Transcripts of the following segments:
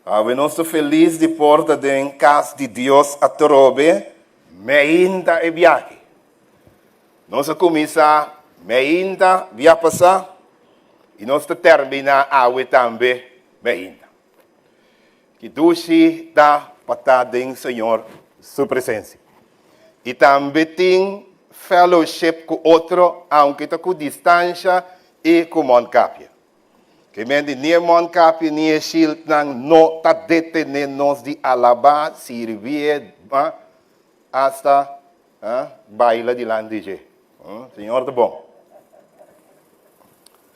Awe nos ta felis di por ta den kas di Dios atrobe meinta e biahe. Nos a kuminsá meinta bia pasá i nos ta terminá awe tambe meinta. Ki dushi ta pa ta den Señor su presensia. I tambe tin fellowship ku otro aunke ta ku distansha i ku mondkapje. Ke men di ni e mondkapje ni e shieldnan no ta detené nos di alabá, sirbié, asta baila dilanti dje. Señor ta bon.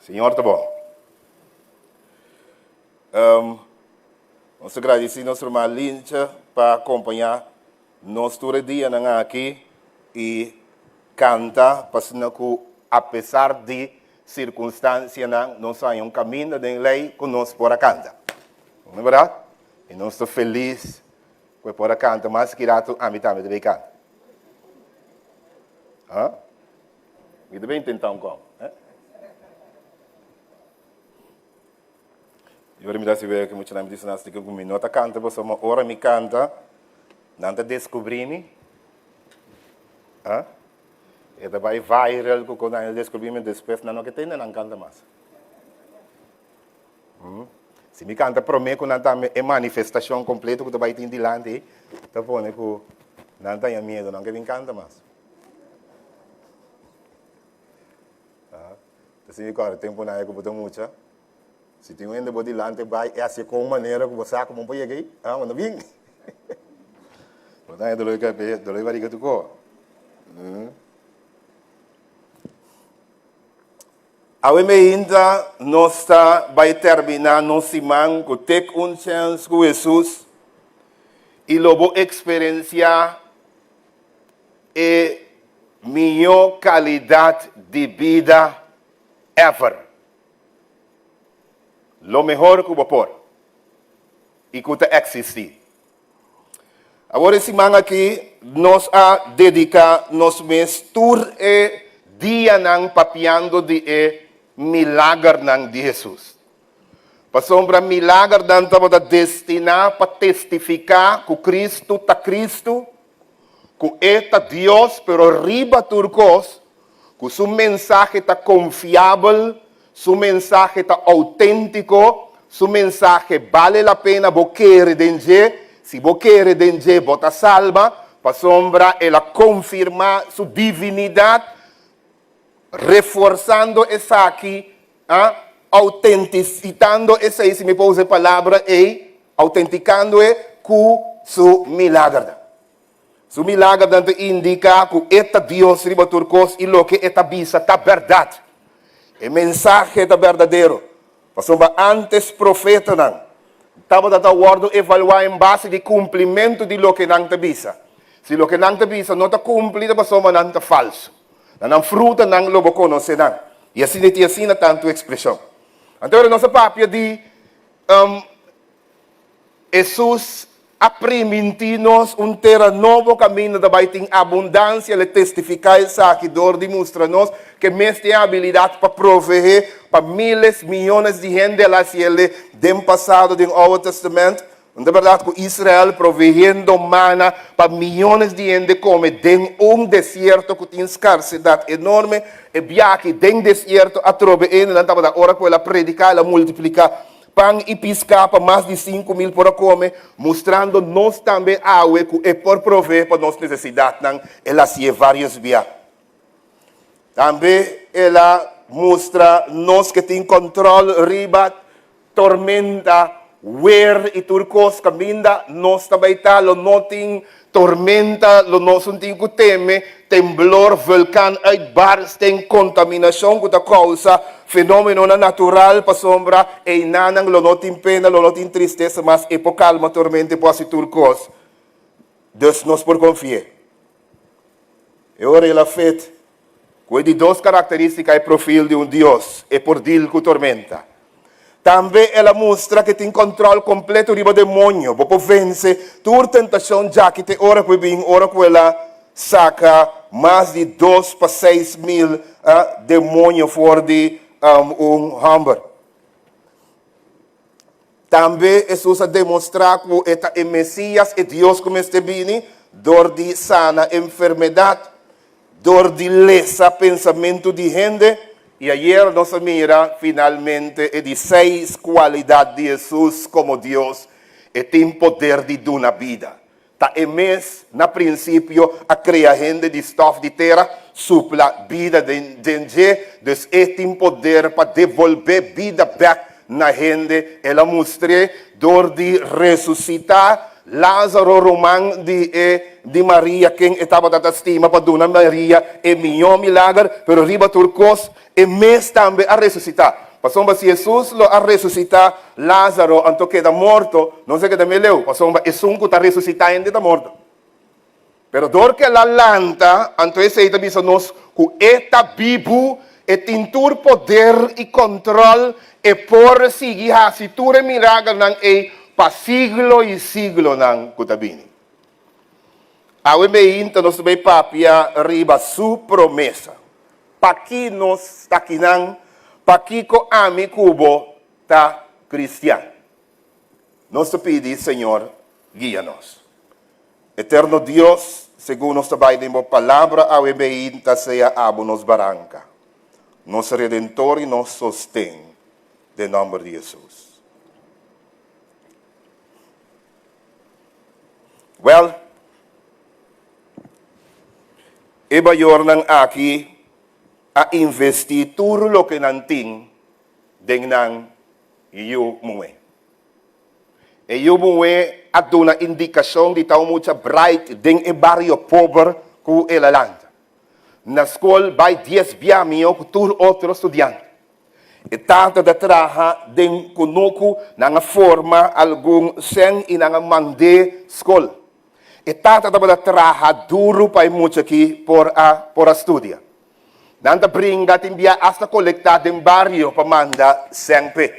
Señor ta bon. Nos ta gradisí nos ruman Lintje pa kompañá nos tur e dianan aki i kanta pa asina ku apesar di Sirkunstansianan, nos haña un kaminda den lei ku nos por a kanta. No bèrdat? I nos ta felis ku e por a kanta mas ki ratu ami tambe ta bay kanta. Ha? Mi ta bay intentá un kòm. Eh? I ora mi ta hasi wega ku muchanan mi ta bisa nan ku mi no ta kanta pasobra ora mi kanta nan ta deskubrí mi. Ha? E ta bai viral ku kon nan a descubrí mi despues nan no ke tende nan kanta mas. Si mi kanta promé ku nan tambe e manifestashon kompleto ku ta bai tin dilanti ta pone ku nan ta haña miedu nan ke bin kanta mas. Ta si mi kòrda tempunan ku bo ta mucha si tin un hende bo dilanti bai e hasié kon manera ku bo sa ku bo por yega ei ah bo no bin. Bo ta haña dolor di kabes dolor di bariga tur ko. Awe meinta nos ta bai terminá nos siman ku Take un Chance ku Hesus i lo bo eksperensiá e mihó kalidat di bida ever. Lo mehor ku bo por i ku ta eksistí. Awor e siman aki nos a dediká nos mes tur e dianan papiando di e milagernan di Hesus. Pasobra milagernan tabata destiná pa testifiká ku Kristu ta Kristu, ku E ta Dios, pero riba tur kos, ku su mensahe ta konfiabel, su mensahe ta outéntiko, su mensahe bale la pena bo kere den dje, si bo kere den dje bo ta salba, pasobra el a konfirmá su divinidat, reforsando esaki, outentisitando esei, si mi por usa e palabra ei, outentikando e ku su milagernan. Su milagernan ta indiká ku e ta Dios riba tur kos i loke e ta bisa ta bèrdat. E mensahe ta berdadero, pasobra ántes profetanan tabata ta wòrdu evaluá en base di kumplimentu di loke nan ta bisa. Si loke nan ta bisa no ta kumpli ta pasobra nan ta falsu. Na nan frutanan lo bo konosé nan. I asina i asina tantu ekspreshon. Anto ora nos a papia di Hesus a primintí nos un tera nobo kaminda ta bai tin abundansia. El a testifiká esaki dor di mustra nos ku e mes tin e abilidat pa proveé pa míles, miónes di hende. El a hasi el den pasado den Oude Tèstamènt. No ta bèrdat ku Israel proveyendo mana pa miónes di hende kome den un desierto ku tin skarsedat enorme? E biaha den desierto atrobe hendenan tabata ora ku el a prediká, el a multipliká Pan i piská pa mas di 5000 por a kome, mustrando nos tambe awe ku e por proveé pa nos nesesidatnan. El a hasié vários bia. Tambe el a mustra nos ke tin kòntròl riba tormenta, wer i tur kos. Kaminda nos ta bai ta lo no tin Tormenta lo nos un tin ku teme, temblor, vulkan uitbarsting, kontaminashon ku ta kousa fenómenonan natural pasobra einanan lo no tin pena, lo no tin tristesa mas, e por kalma tormenta, e por hasi tur kos. Dus nos por konfi'é. E ora el a fet Ku e di dos karakterístika e profil di un Dios, e por dil ku tormenta. Tambe el a mustra ku e tin kòntròl kompleto riba demoño. Bo por vense tur tentashon djaki te ora ku e bin, ora ku el a saka mas di dos pa 6000 demoño for di un hòmber. Tambe Hesus a demostrá ku e ta e Mesias, e Dios ku mester bini, dor di sana enfermedat, dor di lesa pensamentu di hende. I ayer nos a mira finalmente e di seis kualidat di Hesus komo Dios, e tin poder di duna bida. Ta e mes na prinsipio a krea hende di stòf di tera, supla bida den dje, dus e tin poder pa debolbé bida bèk na hende. El a mustr'é dor di resusitá Lázaro, ruman di e di Maria, ken e tabata ta stima, pa duna Maria e mihó milager. Pero riba tur kos, E mes tambe a resusitá. Pasobra si Hesus lo a resusitá Lázaro anto keda morto, nos a keda meleu, pasobra esun ku ta resusitá hende ta morto. Pero dor ku el a lanta, anto esei ta bisa nos ku e ta bibu, e tin tur poder i kòntròl, e por sigui hasi tur e milagernan ei pa siglo i siglonan ku ta bini. Awe meinta nos ta bai papia riba su promesa. Paki nos ta kinan? Pakiko ami ku bo ta kristian? Nos ta pidi Señor guia nos. Eterno Dios, segun nos ta bai den bo palabra awe meinta sea abo nos baranka, nos Redentor i nos sosten, den nomber di Hesus. Wèl, e mayornan aki a investí tur loke nan tin den nan yu muhé. E yu muhé a duna indikashon di ta un mucha bright den e bario pober ku el a lanta. Na skol bai dies bia mihó ku tur otro studiante. E tata ta traha den kunuku, nan a forma algun sèn i nan a mand'é skol. E tata tabata traha duru pa e mucha aki por a por a studia. Nan ta bringa tin bia asta kolektá den bario pa manda sèn p'e.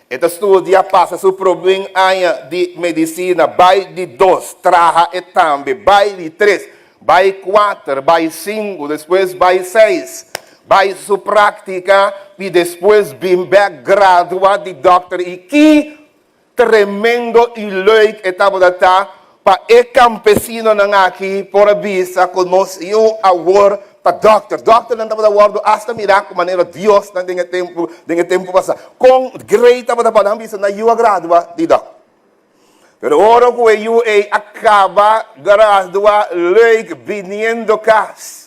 E ta studia, pasa su promé aña di medisina, bai di dos, traha e tambe, bai di tres, bai kuater, bai sinku, despues bai seis, bai su práktika i despues bin bèk gradua di dòkter. I ki tremendo i leuk e tabata ta pa e kampesinonan aki por a bisa ku nos yu awor ta dòkter. Dòkternan tabata wòrdu asta mirá ku manera diosnan den e tempu den e tempu pasá. Kon grei tabata pa nan bisa nan yu a gradua di dòkter. Pero ora ku e yu ei a kaba gradua leuk biniendo kas,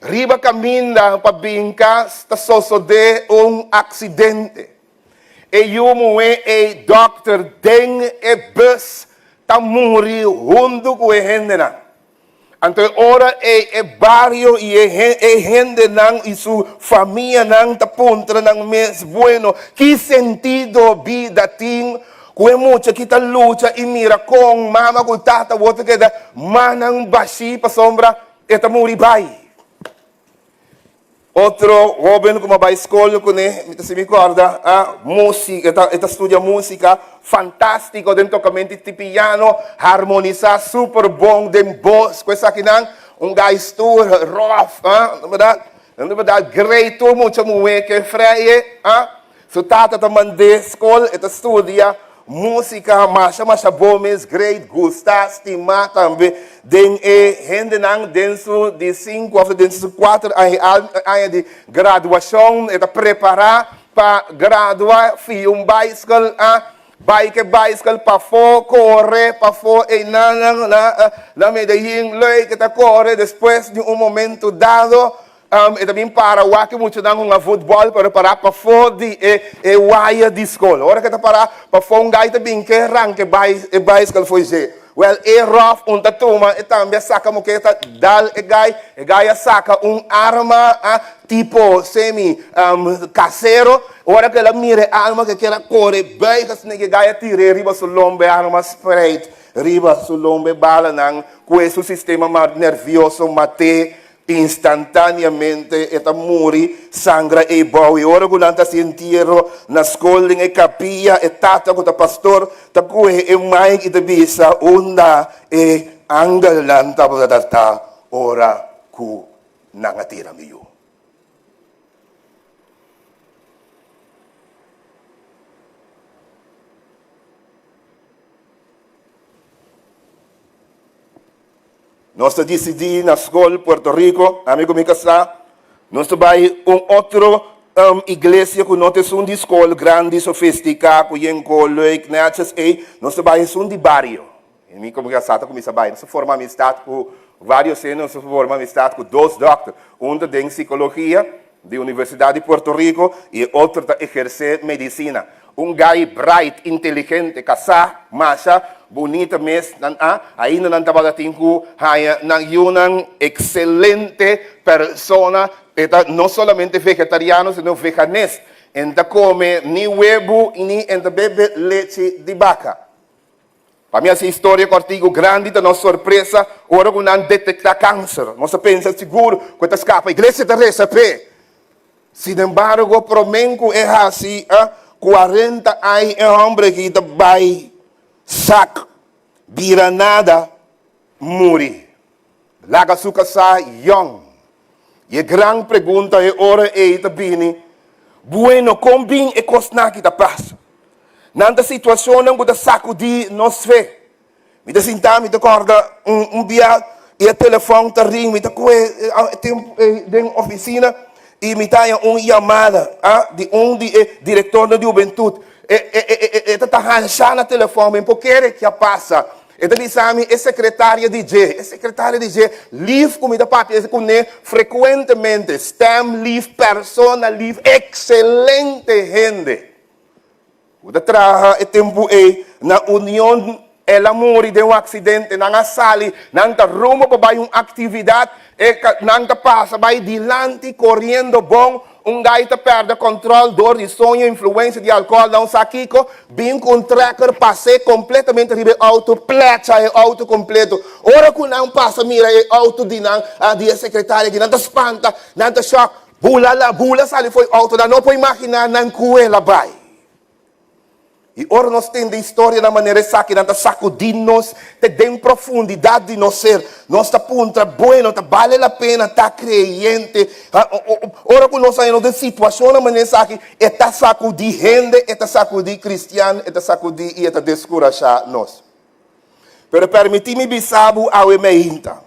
riba kaminda pa bin kas ta sosodé un aksidente. E yu muhé ei dòkter den e bus ta muri huntu ku e hendenan. Anto e ora ei e bario i e e hendenan i su famianan ta puntra nan mes, Bueno, ki sentido bida tin ku e mucha ki ta lucha i mira kon mama ku tata wou ta keda mannan bashí pasobra e ta muri bai? Otro hoben ku mi a bai skol kuné, mi ta si mi kòrda, a músika, e ta e ta studia músika, fantástiko den tokamentu di piano, harmonisá super bon den bos ku esakinan, un gai stoer, ròf, a, no bèrdat? No bèrdat? Great tur mucha muhé ke freye, a. Su tata ta mand'é skol, e ta studia músika masha masha bon mes, great, gusta, stimá tambe den e hendenan. Den su di sinku òf den su kuater aña di graduashon e ta prepará pa gradua, fia un baiskel, a bai ku e baiskel pafó, kore pafó einan na Medellin, leuk e ta kore, despues di un momento dado E ta bin para wak e muchanan hunga futbòl, pero pará pafó di e e waya di skol. Ora ku e ta pará pafó un gai ta bin ke ranka e bai e baiskel fo'i dje. Wèl e ròf un ta tuma e tambe a saka moke ta dal e gai, e gai a saka un arma a tipo semi kasero. Ora ku el a mira e arma ke ker a kore buig asina e gai a tir'é riba su lomba e arma spreit riba su lomba e balanan ku e su sistema nervioso mat'é. Instantáneamente e ta muri, sangra ei bou. I ora ku nan ta hasi entiero na skol den e kapia, e tata ku ta pastor ta kohe e mic i ta bisa unda e angelnan tabata ta ora ku nan a tira mi yu. Nos ta disidí na skol Puerto Rico, ami ku mi kasá, nos ta bai un otro iglesia ku no ta esun di skol grandi, sofistiká, ku yen ko leuk, netjes ei, nos ta bai esun di bario. I mi ku mi kasá ta kuminsá bai. Nos a forma amistat ku vários hende, nos a forma amistat ku dos dòkter, un ta den sikologia di Universidat di Puerto Rico i e otro ta ehersé medisina. Un gai bright, inteligente, kasá, masha bunita mes nan a, ainda nan tabata tin ku haña nan yunan ekselente persona, e ta no solamente vegetariano sino veganist, e no ta kome ni webu ni e no ta bebe lechi di baka. Pa mi hasi historia kòrtiku, grandi ta nos sorpresa ora ku nan detektá kanser. Nos ta pensa sigur ku e ta skapa, iglesia ta resa p'e. Sinembargo, promé ku e hasi kuarenta ai e hòmber aki ta bai sak, bira nada, muri. Laga su kasá yòn. I e gran pregunta e ora ei ta bini, Bueno, kon bin e kosnan aki ta pasa? Nan ta situashonnan ku ta sakudí nos fe. Mi ta sinta, mi ta kòrda un bia i e telefòn ta ring, mi ta kohe e tempu ei den ofisina i mi ta haña un yamada di un di e direktornan di hubentut. E ta ta hanshá na telefòn, mi por kere ke a pasa. E ta bisa mi e sekretaria di dje, e sekretaria di dje, lif ku mi ta papia kuné frekuentemente, stèm lif, persona lif, ekselente hende. Ku ta traha e tempu ei na Union. El a muri den un aksidente. Nan a sali, nan ta rumbo pa bai un aktividat. E nan ta pasa bai dilanti koriendo bon. Un gai ta pèrdè kòntròl dor di soño, influensia di alkohòl, nan sa kiko. Bin ku un trèker pas'é kompletamente riba e outo, plècha e outo kompleto. Ora ku nan pasa mira e outo di nan, di e sekretario aki, nan ta spanta, nan ta shòk. Bula la bula sali fo'i auto nan no por imaginá nan ku el a bai. I ora nos tende historianan manera esaki nan ta sakudí nos te den profundidat di nos ser. Nos ta puntra, Bueno, ta bale la pena ta kreyente? Ora ku nos haña nos den situashonnan manera esaki, e ta sakudí hende, e ta sakudí kristian, e ta sakudí i e ta deskurashá nos. Pero permití mi bisa bo awe meinta.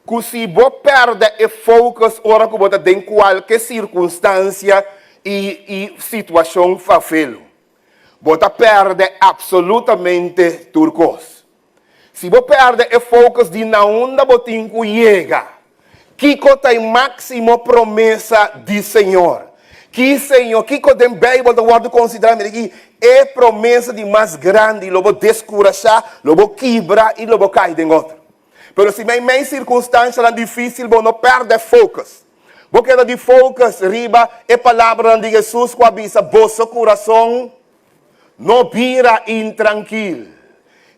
Ku si bo pèrdè e focus ora ku bo ta den kualke sirkunstansia i i situashon fafelu, bo ta pèrdè apsolutamente tur kos. Si bo pèrdè e focus di na unda bo tin ku yega, kiko ta e máksimo promesa di Señor? Ki Señor, kiko den Beibel ta wòrdu konsiderá mira aki e promesa di mas grandi? Lo bo deskurashá, lo bo kibra i lo bo kai den otro. Pero si meimei sirkunstanshanan difísil bo no pèrdè focus. Bo keda di focus riba e palabranan di Hesus ku a bisa, Boso kurason no bira intrankil.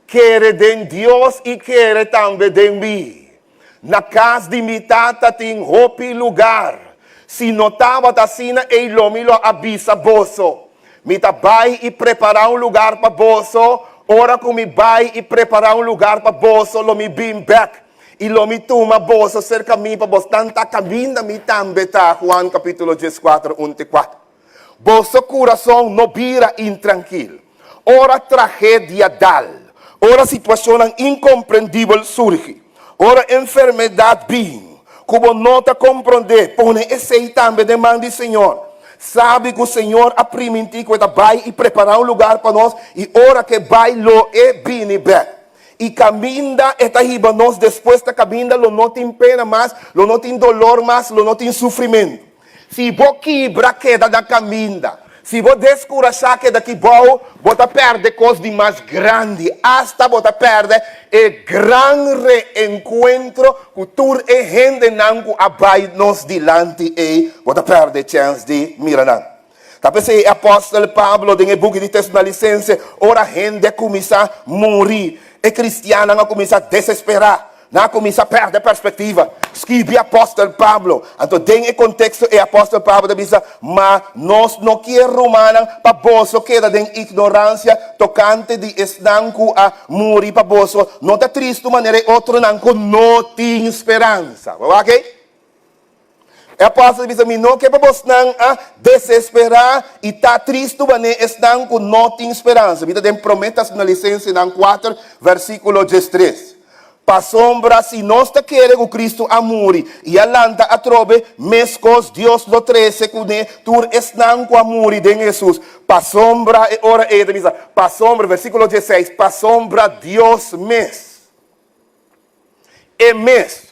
Kere den Dios i kere tambe den mi. Na kas di mi Tata tin hopi lugar. Si no tabata asina ei lo mi lo a bisa boso. Mi ta bai i prepará un lugar pa boso, ora ku mi bai i prepará un lugar pa boso, lo mi bin bèk, i lo mi tuma boso serka mi pa bosnan ta kaminda mi tambe ta. Juan kapítulo dieskuater, un te kuater. Boso kurason no bira intrankil ora tragedia dal, ora situashonnan inkomprendibel surgi, ora enfermedat bin ku bo no ta komprondé, pone esei tambe den man di Señor. Sabi ku Señor a primintí ku e ta bai i prepará un lugar pa nos, i ora ku e bai lo e bini bèk. I kaminda e ta hiba nos despues ta kaminda lo no tin pena mas, lo no tin dolor mas, lo no tin sufrimentu. Si bo kibra keda na kaminda, si bo deskurashá keda aki bou, bo ta pèrdè kos di mas grandi, asta bo ta pèrdè e gran reenkuentro ku tur e hendenan ku a bai nos dilanti ei, bo ta pèrdè chèns di mira nan. Ta p'esei e apòstel Pablo den e buki di Tesalonisense, ora hende a kuminsá muri, e kristiannan a kuminsá desesperá. Nan a kuminsá pèrdè perspektiva. Skibi apòstel Pablo. Anto den e konteksto e apòstel Pablo ta bisa, Ma nos no kier, rumannan, pa boso keda den ignoransia tokante di esnan ku a muri pa boso no ta tristu manera e otronan ku no tin speransa. Bo wak ei? E apòstel ta bisa, Mi no ke pa bosnan a desesperá i ta tristu manera esnan ku no tin speransa. Mi ta den Promé Tesalonisensenan kuater, versíkulo diestres. Pasobra si nos ta kere ku Kristu a muri i a lanta atrobe, meskos Dios lo trese kuné tur esnan ku a muri den Hesus. Pasobra e ora ei e ta bisa, pasobra, versíkulo dieseis, pasobra Dios mes, e mes,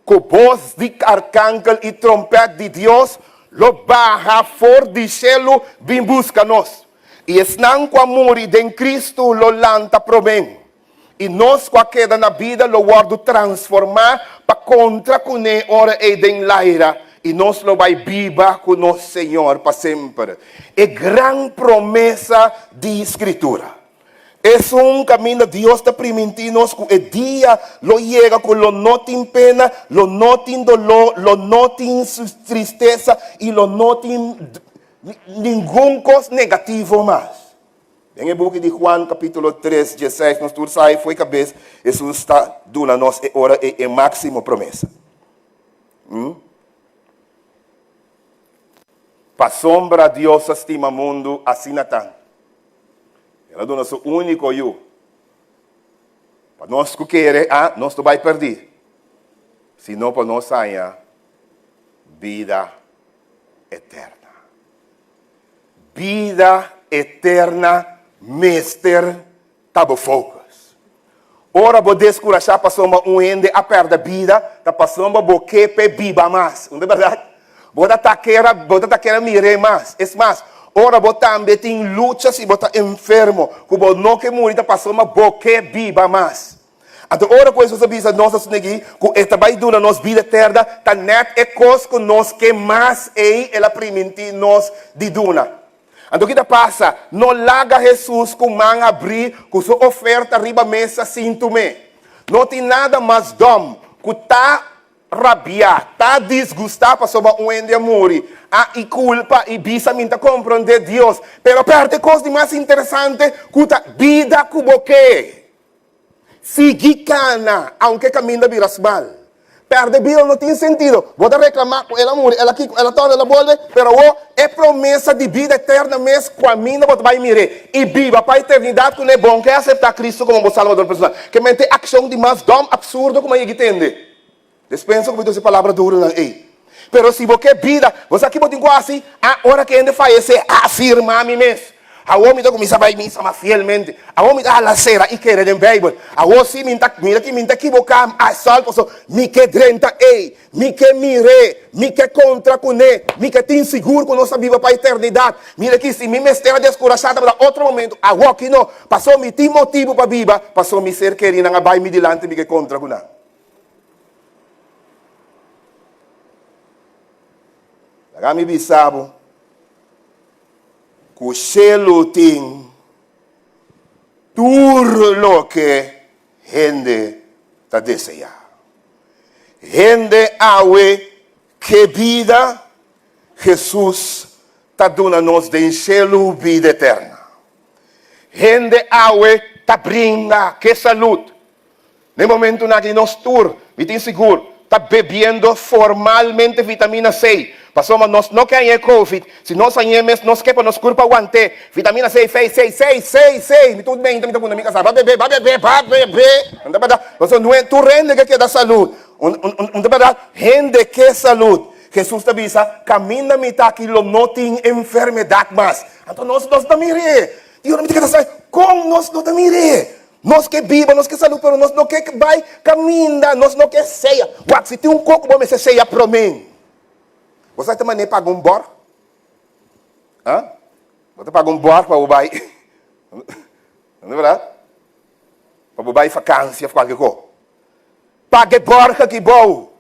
ku bos di arkankel i trompèt di Dios lo baha for di shelu bin buska nos. I esnan ku a muri den Kristu lo lanta promé. I nos ku a keda na bida lo wòrdu transformá pa kontra kuné ora ei den laira, i nos lo bai biba ku nos Señor pa semper. E gran promesa di Skritura. Esun kaminda Dios ta primintí nos ku e dia lo yega ku lo no tin pena, lo no tin doló, lo no tin tristesa i lo no tin ningun kos negativo mas. Den e buki di Juan kapítulo tres, dieseis nos tur sa e fo'i kabes, Hesus ta duna nos e ora ei e máksimo promesa. Hm? Pasobra Dios a stima mundu asina tantu, El a duna su úniko Yu, pa nos ku kere, a nos no bai pèrdí, sino pa nos haña bida eterna. Bida eterna mester ta bo focus. Ora bo deskurashá pasobra un hende a pèrdè bida, ta pasobra bo ke p'e biba mas. No ta bèrdat? Bo ta ta kera, bo ta ta kera mir'é mas. Es mas, ora bo tambe tin lucha si bo ta enfermo, ku bo no ke muri ta pasobra bo ke biba mas. Anto ora ku Hesus a bisa nos a snegí ku e ta bai duna nos bida eterna, ta nèt e kos ku nos ke mas ei el a primintí nos di duna. Anto ki ta pasa? No laga Hesus ku man habrí ku su oferta riba mesa sin tum'é. No tin nada mas dòm ku ta Rabiá, ta disgustá pasobra un hende a muri, a i kulpa i bisa mi ta komprondé Dios, pero pèrdè kos di mas interesante ku ta bida ku bo ke. Sigui kana, aunke kaminda bira smal. Pèrdè bida no tin sentido. Bo ta reklamá ku el a muri, el a kiko, el a tòrna, el a bolbe, pero awor e promesa di bida eterna mes ku aminda bo ta bai mir'é i biba pa eternidat kuné. Bon ke aseptá Kristu komo bo Salbador personal. Ke mente akshon di mas dòm apsurdo ku mi a yega tende. Despensa ku mi ta usa e palabra durunan ei. Pero si bo ke bida, bo sa ki bo tin ku hasi? A Ora ku hende fayesé, afirmá mi mes. Awor mi ta kuminsá bai misa mas fielmente. Awor mi ta hala sera i kere den Beibel. Awor si mi ta mira ki mi ta kiboká, a sòl pasobra mi ke drenta ei. Mi ke mir'é. Mi ke kontra kuné. Mi ke tin sigur ku nos ta biba pa eternidat. Mira ki si mi mester a deskurashá tabata otro momentu. Awor ki no, pasobra mi tin motibu pa biba, pasobra mi ser kerinan a bai mi dilanti mi ke kontra ku nan. Laga mi bisa bo ku shelu tin tur loke hende ta deseá. Hende awe ke bida, Hesus ta duna nos den shelu bida eterna. Hende awe ta bringa ke salud. Na e momentunan aki nos tur, mi tin sigur, ta bebiendo formalmente vitamina C, pasobra nos no ke haña e covid, si nos hañ'é mes nos ke pa nos kurpa want'é. Vitamina C, C, C, C, C, C, mi tur meinta mi ta punda mi kasá, ba bebe, ba bebe, ba bebe, no ta bèrdat? Pasobra no e tur hende ke keda salud, no ta bèrdat? Hende ke salud. Hesus ta bisa, Kaminda mi ta aki lo no tin enfermedat mas. Anto nos nos ta mir'é. I ora mi ta keda sa, kon nos no ta mir'é? Nos ke biba, nos ke salú, pero nos no ke bai kaminda, nos no ke seya. Wak, si tin un koko bo mester seya promé. Bo sa ta manera paga un bòrg? Ha? Bo ta paga un bòrg pa bo bai, no ta bèrdat? Pa bo bai fakansia òf kualke kos. Paga e bòrg aki bou.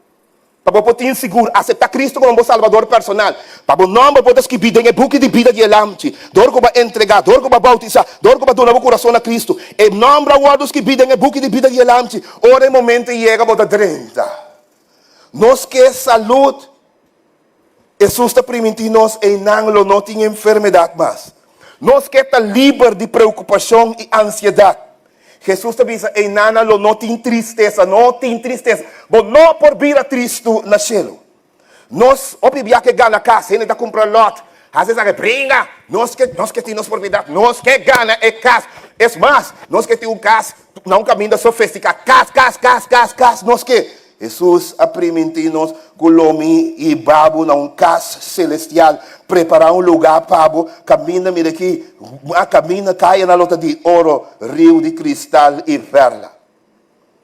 Pa bo por tin sigur, aseptá Cristo komo bo Salbador personal. Pa bo nòmber por ta skibí den e buki di bida di e Lamchi. Dor ku bo a entregá, dor ku bo a boutisá, dor ku bo a duna bo kurason na Cristo, e nòmber a wòrdu skibí den e buki di bida di e Lamchi. Ora e momento yega, bo ta drenta. Nos ke salud. Hesus ta primintí nos, Einan lo no tin enfermedat mas. Nos ke ta liber di preokupashon i ansiedat. Hesus ta bisa, Einana lo no tin tristesa, no tin tristesa. Bo no por bira tristu na shelu. Nos hopi bia ke gana kas, hende ta kumpra lòt, hasi esaki, bringa! Nos ke, nos ke tin nos propiedat, nos ke gana e kas. Es mas, nos ke tin un kas. Na un kaminda sofisticá, kas, kas, kas, kas, kas, nos ke. Hesus a primintí nos ku lo mi hiba bo na un kas selestial, prepará un lugá pa bo, kaminda, mira aki, a kaminda kayanan lo ta di oro, riu di kristal i pèrla.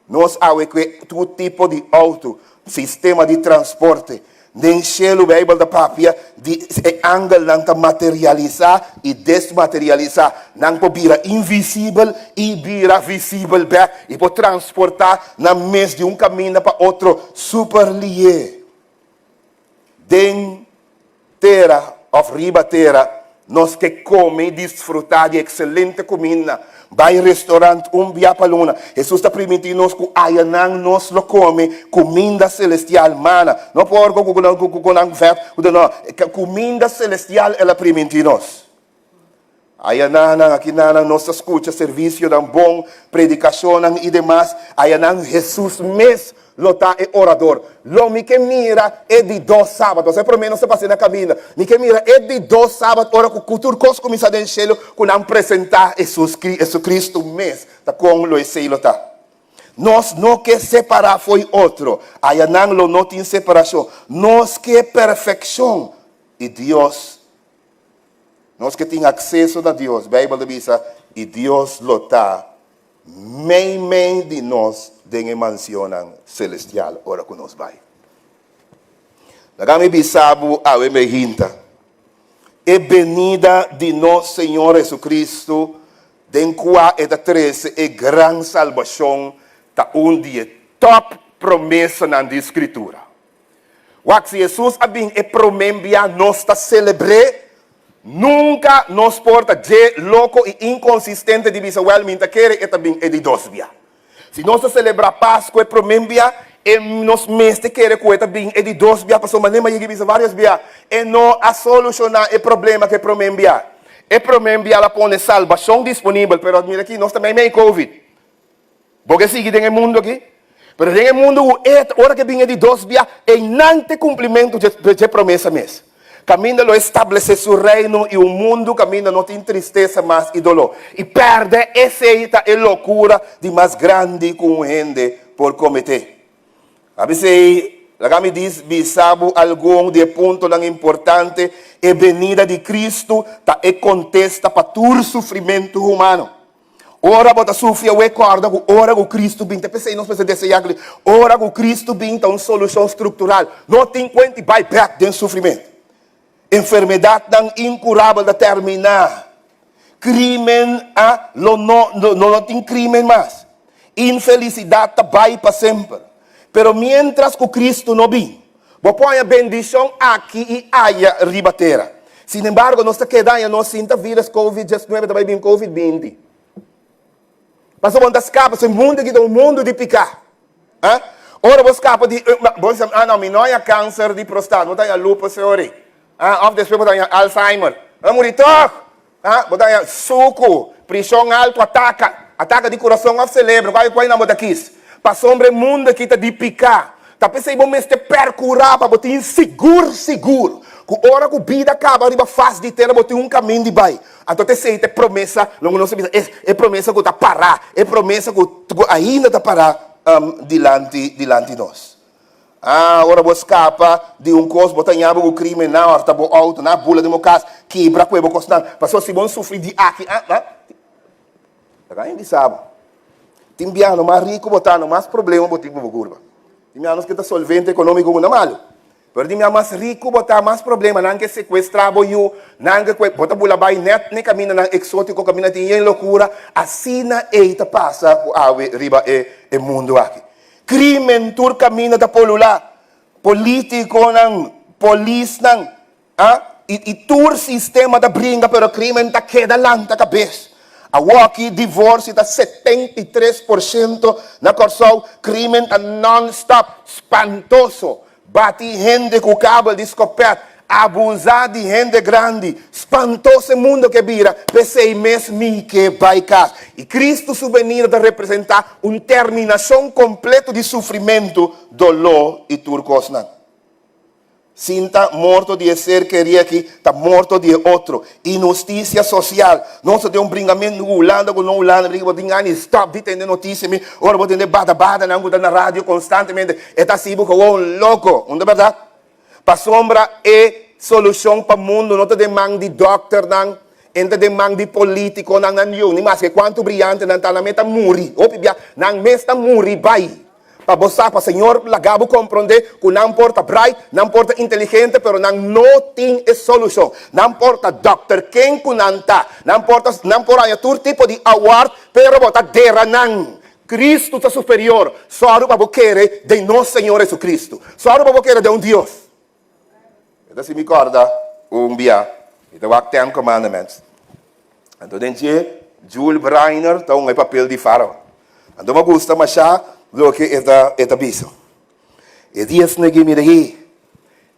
Nos awe kue tur tipo di outo, sistema di transporte. Den shelu Beibel ta papia di e angelnan ta materialisá i desmaterialisá. Nan por bira invisibel i bira visibel bèk i por transportá nan mes di un kaminda pa otro super lié. Den tera òf riba tera, nos ke kome i disfrutá di ekselente kuminda. Bai restorant un bia pa luna. Hesus ta primintí nos ku ayanan nos lo kome kuminda selestial, mana, no porko ku nan vèt, no, kuminda selestial el a primintí nos. Ayananan, akinanan nos ta skucha servisionan bon, predikashonnan i demas. Ayanan Hesus mes lo ta e orador. Lo mi ke mira e di dos sabat. Pasobra e promé nos ta pasa na kaminda. Mi ke mira e di dos sabat ora ku tur kos kuminsá den shelu ku nan presentá Hesus, Hesukristu mes. Ta kon lo esei lo ta? Nos no ke separá fo'i otro. Ayanan lo no tin separashon. Nos ke perfekshon i Dios Nos ke tin akseso na Dios, Beibel ta bisa, i Dios lo ta meimei di nos den e mansionnan selestial ora ku nos bai. Laga mi bisa bo awe mehinta, e benida di nos Señor Jesucristo den kua e ta trese e gran salbashon ta un di e tòp promesanan di Skritura. Wak, si Hesus a bin e promé bia nos ta selebr'é, nunka nos por ta dje loko i inkonsistente di bisa, wèl, mi ta kere e ta bin e di dos bia. Si nos ta selebrá Pasku e promé bia, e nos mester kere ku e ta bin e di dos bia, pasobra manera mi a yega bisa vários bia, e no a solushoná e problema ku e promé bia. E promé bia el a pone salbashon disponibel, pero mira aki, nos ta meimei covid. Bo ke sigui den e mundu aki? Pero den e mundu ku e ta, ora ke bin e di dos bia, einan ta e kumplimentu dje promesa mes. Kaminda lo e stablesé su reino i un mundu kaminda no tin tristesa mas i doló. I pèrdè esei ta e lokura di mas grandi ku un hende por kometé. A p'esei, laga mi dis bisa bo algun di e puntonan importante, E benida di Kristu ta e kontesta pa tur sufrimentu humano. Ora bo ta sufri awe, kòrda ku ora ku Kristu bin, ta p'esei nos mester deseá ku ora ku Kristu bin ta un solushon struktural. No tin kuenta i bai bèk den sufrimentu. Enfermedatnan inkurabel ta terminá. Krímen a lo no lo no tin krímen mas. Infelisidat ta bai pa semper. Pero miéntras ku Kristu no bin, bo por haña bendishon aki i aya riba tera. Sin embargo, nos ta keda haña nos sinta vírus covid diesnuebe ta bai bin covid binti. Pasobra bo no ta skapa, pasobra e mundu aki ta un mundu di piká. Ah? Ora bo skapa di, bo bisa, ah no, mi no haña kanser di prostat, bo ta haña lupus seori. Ah, òf despues bo ta haña Alzheimer. Bo ta muri tòg. Ah, bo ta haña suku, prishon altu, ataka, ataka di kurason òf selebro, kual kual nan bo ta kis. Pasobra e mundu aki ta di piká. Ta p'esei bo mester pèrkurá pa bo tin sigur sigur ku ora ku bida kaba riba fas di tera bo tin un kamin di bai. Anto ta esei ta e promesa, loke nos ta bisa, e promesa ku ta pará, e promesa ku ainda ta pará dilanti dilanti nos. Ah, ora bo skapa di un kos, bo ta ña bo ku krimen, nan horta bo outo, nan bula den bo kas, kibra kue bo kosnan. Pasobra si bo sufri di aki, ah, ah, laga mi bisa bo, tin biaha no mas riku bo ta, no mas problema bo tin ku bo kurpa. Tin biaha nos ke ta solvente ekonómiko ku na malu. Pero tin biaha mas riku bo ta, mas problema, nan ke sekuestrá bo yu, nan ke kue, bo ta bula bai nèt n'e kamindanan eksótiko, kaminda tin yen lokura. Asina ei ta pasa ku awe riba e e mundu aki. Crimen tur caminda ta polula. Politiconan, polisnan, a y y tur sistema ta bringa pero crimen ta keda lanta cabes. Awoki divorcio ta 73% na Corsou, crimen ta non stop, spantoso. Bati hende ku kabel di skopèt, abuzá di hende grandi, spantoso e mundo ke bira, p'esei mes mi ke bai kas. I Kristu su benida ta representá un terminashon kompleto di sufrimentu, doló i tur kosnan. Sinta morto di e ser kerí aki ta morto di e otro. Inhustisia sosial. Nos ta den un bringamentu ku Hulanda ku no Hulanda. Bo tin gana di stòp di tende notisia mi ora bo tende bada badanan ku ta na radio konstantemente. E ta hasi bo gewoon loko. Un ta bèrdat? Pasobra e solushon pa mundu no ta den man di dòkternan, e ta den man di polítikonan. Nan yu, ni maske kuantu briante nan ta, nan mes ta muri. Hopi bia nan mes ta muri bai. Pa bo sa, pa Señor laga bo komprondé ku nan por ta bright, nan por ta inteligente, pero nan no tin e solushon. Nan por ta dòkter ken ku nan ta, nan por ta, nan por haña tur tipo di award, pero bo ta dera nan. Kristu ta superior. Sòru pa bo kere den nos Señor Jesucristo. Sòru pa bo kere den un Dios. E ta si mi kòrda un bia, mi ta wak Ten Commandments. Anto den dje, Jul Briner ta hunga e papel di Fárao. Anto mi a gusta mashá loke e ta e ta bisa. E di esnan aki, mira aki,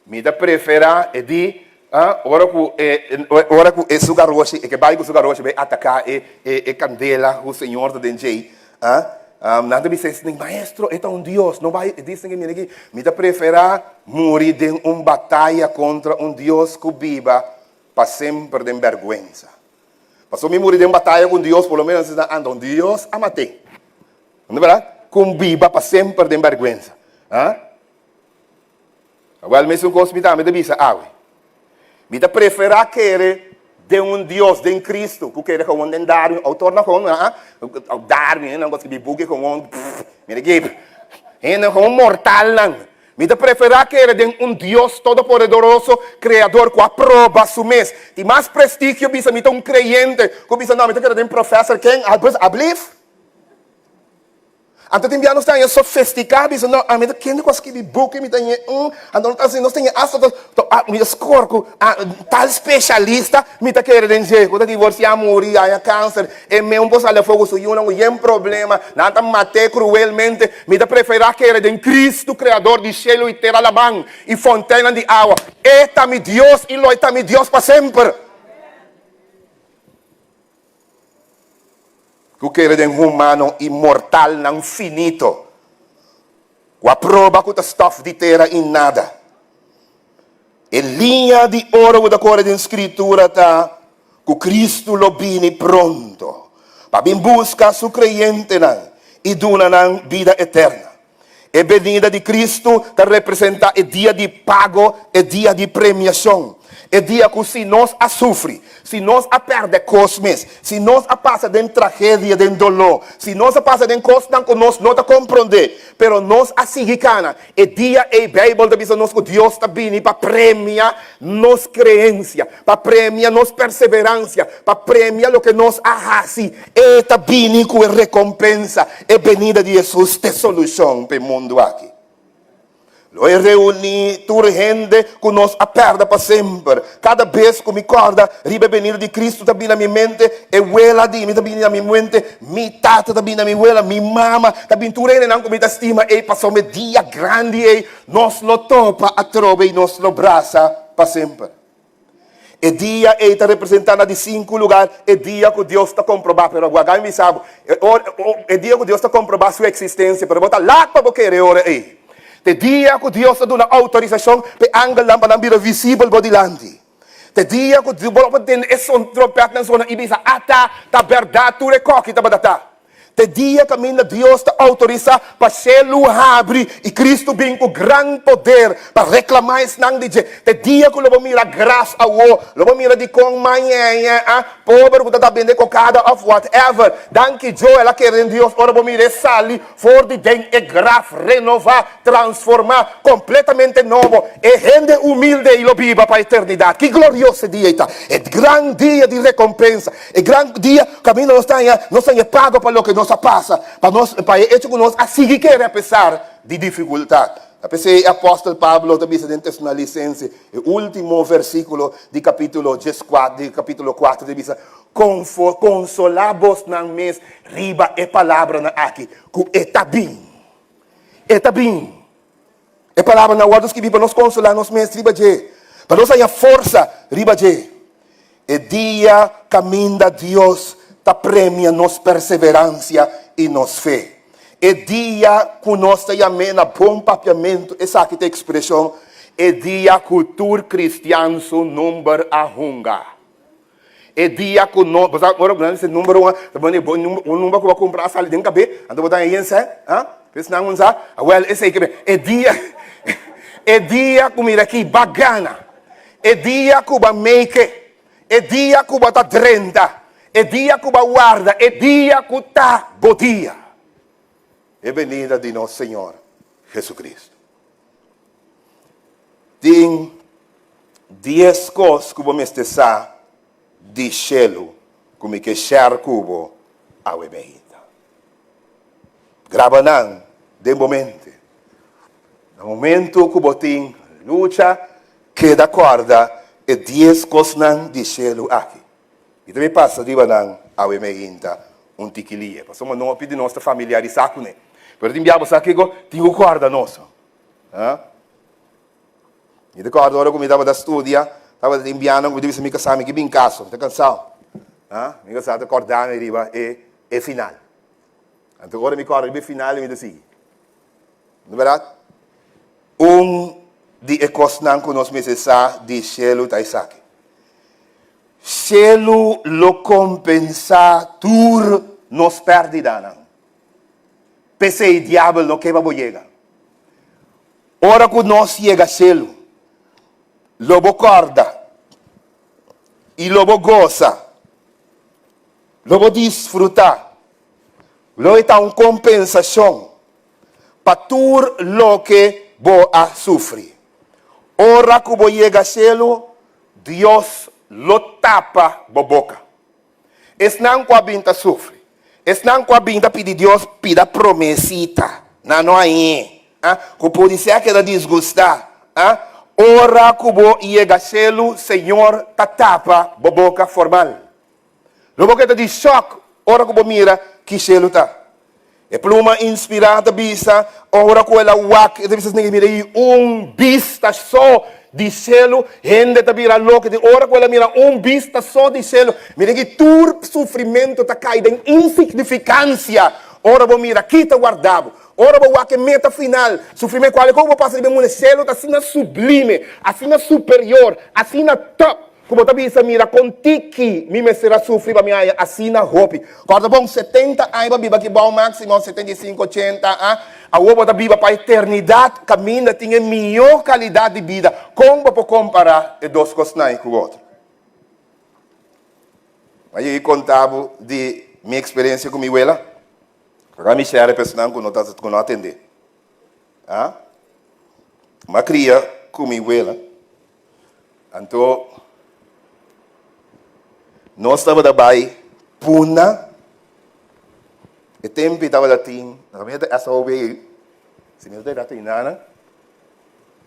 mi ta preferá e di, ah, ora ku e ora ku e su garoshi, e ke bai ku su garoshi bai ataká e e kandela ku Señor ta den djei, ah, Nan ta bisa esnan, Maestro, e ta un dios. No bai, e di esnan, mira aki, mi ta preferá muri den un bataya kontra un dios ku biba pa semper den bèrgwensa. Pasobra mi muri den bataya ku un dios, por lo menos esnan anda un dios a mat'é. No ta bèrdat? Ku biba pa semper den bèrgwensa. Ah? Awèl, mesun kos mi tambe ta bisa awe. Mi ta preferá kere den un Dios, den Cristo, ku kere gewoon den Darwin. Outornan gewoon, ah, Darwin, hendenan ku a skibi buki gewoon, pff, mira aki, hende gewoon mortalnan. Mi ta preferá kere den un Dios todopoderoso, Kreador, ku a proba su mes. Tin mas prestigio bisa mi ta un kreyente ku bisa, no, mi ta kere den Professor ken, alblief? Anto tin bia nos ta haña sofisticá, bisa, no, ami ta kende ku a skibi buki, mi ta haña un, anto no ta asina, nos ta haña asta ta, ta, mi ta skor ku tal spesialista, mi ta kere den dje, ku ta divorsiá, muri, haña kanser, e meun por sali afó ku su yunan ku yen problema, nan ta mat'é kruelmente, mi ta preferá kere den Kristu, Kreador di shelu i tera, laman i fonteinnan di awa. E ta mi Dios i lo e ta mi Dios pa semper. Ku kere den humano i mortalnan finito, ku a proba ku ta stòf di tera i nada. E liña di oro ku ta kore den Skritura ta ku Kristu lo bini pronto pa bin buska su kreyentenan i duna nan bida eterna. E benida di Kristu ta representá e dia di pago, e dia di premiashon, e dia ku si nos a sufri, si nos a pèrdè kos mes, si nos a pasa den tragedia, den doló, si nos a pasa den kosnan ku nos no ta komprondé, pero nos a sigui kana, e dia ei Beibel ta bisa nos ku Dios ta bini pa premia nos kreensia, pa premia nos perseveransia, pa premia loke nos a hasi. E ta bini ku e rekompensa. E benida di Hesus ta e solushon pa e mundu aki. Lo e reuní tur hende ku nos a pèrdè pa semper. Kada bes ku mi kòrda riba e benida di Kristu ta bini na mi mente e wela di mi ta bini na mi mente, mi tata ta bini na mi wela, mi mama ta bini, tur hendenan ku mi ta stima ei pasobra e dia grandi ei nos lo topa atrobe i nos lo brasa pa semper. E dia ei ta representá na di sinku lugar e dia ku Dios ta komprobá, pero wak mi bisa bo, e ora, e dia ku Dios ta komprobá su eksistensia, pero bo ta lat pa bo kere e ora ei. Ta e dia ku Dios ta duna outorisashon pa e angelnan pa nan bira visibel bo dilanti. Ta e dia ku bo por tende e son trompètnan sona i bisa, Ata, ta bèrdat tur e kòki tabata ta. Te dia kaminda Dios ta outorisá pa shelu habri i Kristu bin ku gran poder pa reklamá esnan di dje. Te dia ku lo bo mira gras awo, lo bo mira dikon mañeñe a pober ku ta ta bende kokada òf whatever. Danki Joe, el a kere den Dios ora bo mir'é sali for di den e graf renová, transformá, kompletamente nobo. E hende humilde ei lo biba pa eternidat. Ki glorioso e dia ei ta! E gran dia di rekompensa. E gran dia kaminda nos ta haña, nos ta haña pago pa loke nos a pasa, pa nos, pa e echo ku nos a sigui kere apesar di difikultat. Ta p'esei e apòstel Pablo ta bisa den Tesalonisense, e último versíkulo di kapítulo dieskuater, di kapítulo kuater, ta bisa, Konfo, konsolá bosnan mes riba e palabranan aki, ku e ta bin. E ta bin. E palabranan a wòrdu skibí pa nos konsolá nos mes riba dje, pa nos haña forsa riba dje. E dia kaminda Dios ta premia nos perseveransia i nos fe. E dia ku nos ta yam'é na bon papiamentu, esaki ta ekspreshon. E dia ku tur kristian su number a hunga. E dia ku no, bo sa ora ku nan bisa number un, ta pone bo number, un number ku bo a kumpra a sali den kabé, anto bo ta haña yen sè, ha? P'es nan un sa, awèl esei ke e dia, e dia ku mira aki ba gana, e dia ku bo a make it, e dia ku bo ta drenta, e dia ku bo a warda, e dia ku ta bo dia. E benida di nos Señor Jesucristo. Tin dies kos ku bo mester sa di shelu ku mi ke share ku bo awe meinta. Graba nan den bo mente. Na momento ku bo tin lucha, keda kòrda e dies kosnan di shelu aki. Mi ta bay pasa riba nan awe meinta un tiki lie, pasobra no hopi di nos ta familiarisá kuné. Pero tin bia bo sa kiko tin ku kòrda nos. Ha? Mi ta kòrda ora ku mi tabata studia, tabata tin bianan ku mi ta bisa mi kasá mi ke bin kas, mi ta kansao. Ha? Mi kasá ta kòrda mi riba e e final. Anto ora mi kòrda riba e final mi ta sigui. No bèrdat? Un di e kosnan ku nos mester sa di shelu ta esaki. Shelu lo kompensá tur nos pèrdidanan. P'esei diabel no ke pa bo yega. Ora ku nos yega shelu, lo bo kòrda i lo bo gosa, lo bo disfrutá. Lo e ta un kompensashon pa tur loke bo a sufri. Ora ku bo yega shelu, Dios lo tapa bo boka. Esnan ku a bin ta sufri, esnan ku a bin ta pidi Dios pida promesita, nan no a ñe, a, ku podisé a keda disgustá, a, ora ku bo yega shelu, Señor ta tapa bo boka formal. Lo bo keda di shòk ora ku bo mira ki shelu ta. E pluma inspirá ta bisa, Ora ku el a wak, e ta bisa esaki, mira ei un bista so di shelu, hende ta bira loko. Di ora ku el a mira un bista so di shelu, mira aki tur sufrimentu ta kai den insignifikansia. Ora bo mira ki ta warda bo, ora bo wak e meta final, sufrimentu kual ku bo pasa riba e mundu, shelu ta asina sublime, asina superior, asina top. Ku bo ta bisa, Mira kon tiki mi mester a sufri pa mi haña asina hopi. Kòrda bon, setenta aña bo a biba aki bou máksimo 75, ochenta a. Awor bo ta biba pa eternidat kaminda tin e mihó kalidat di bida. Kon bo por kompará e dos kosnan ei ku otro? Mi a yega konta bo di mi eksperensia ku mi wela. Laga mi share e personanan ku no ta ku no a tendé. A. Mi a kria ku mi wela. Anto nos tabata bai Puna, e tempu ei tabata tin, na kaminda ta SOB ei, si mi no ta erá ta inana,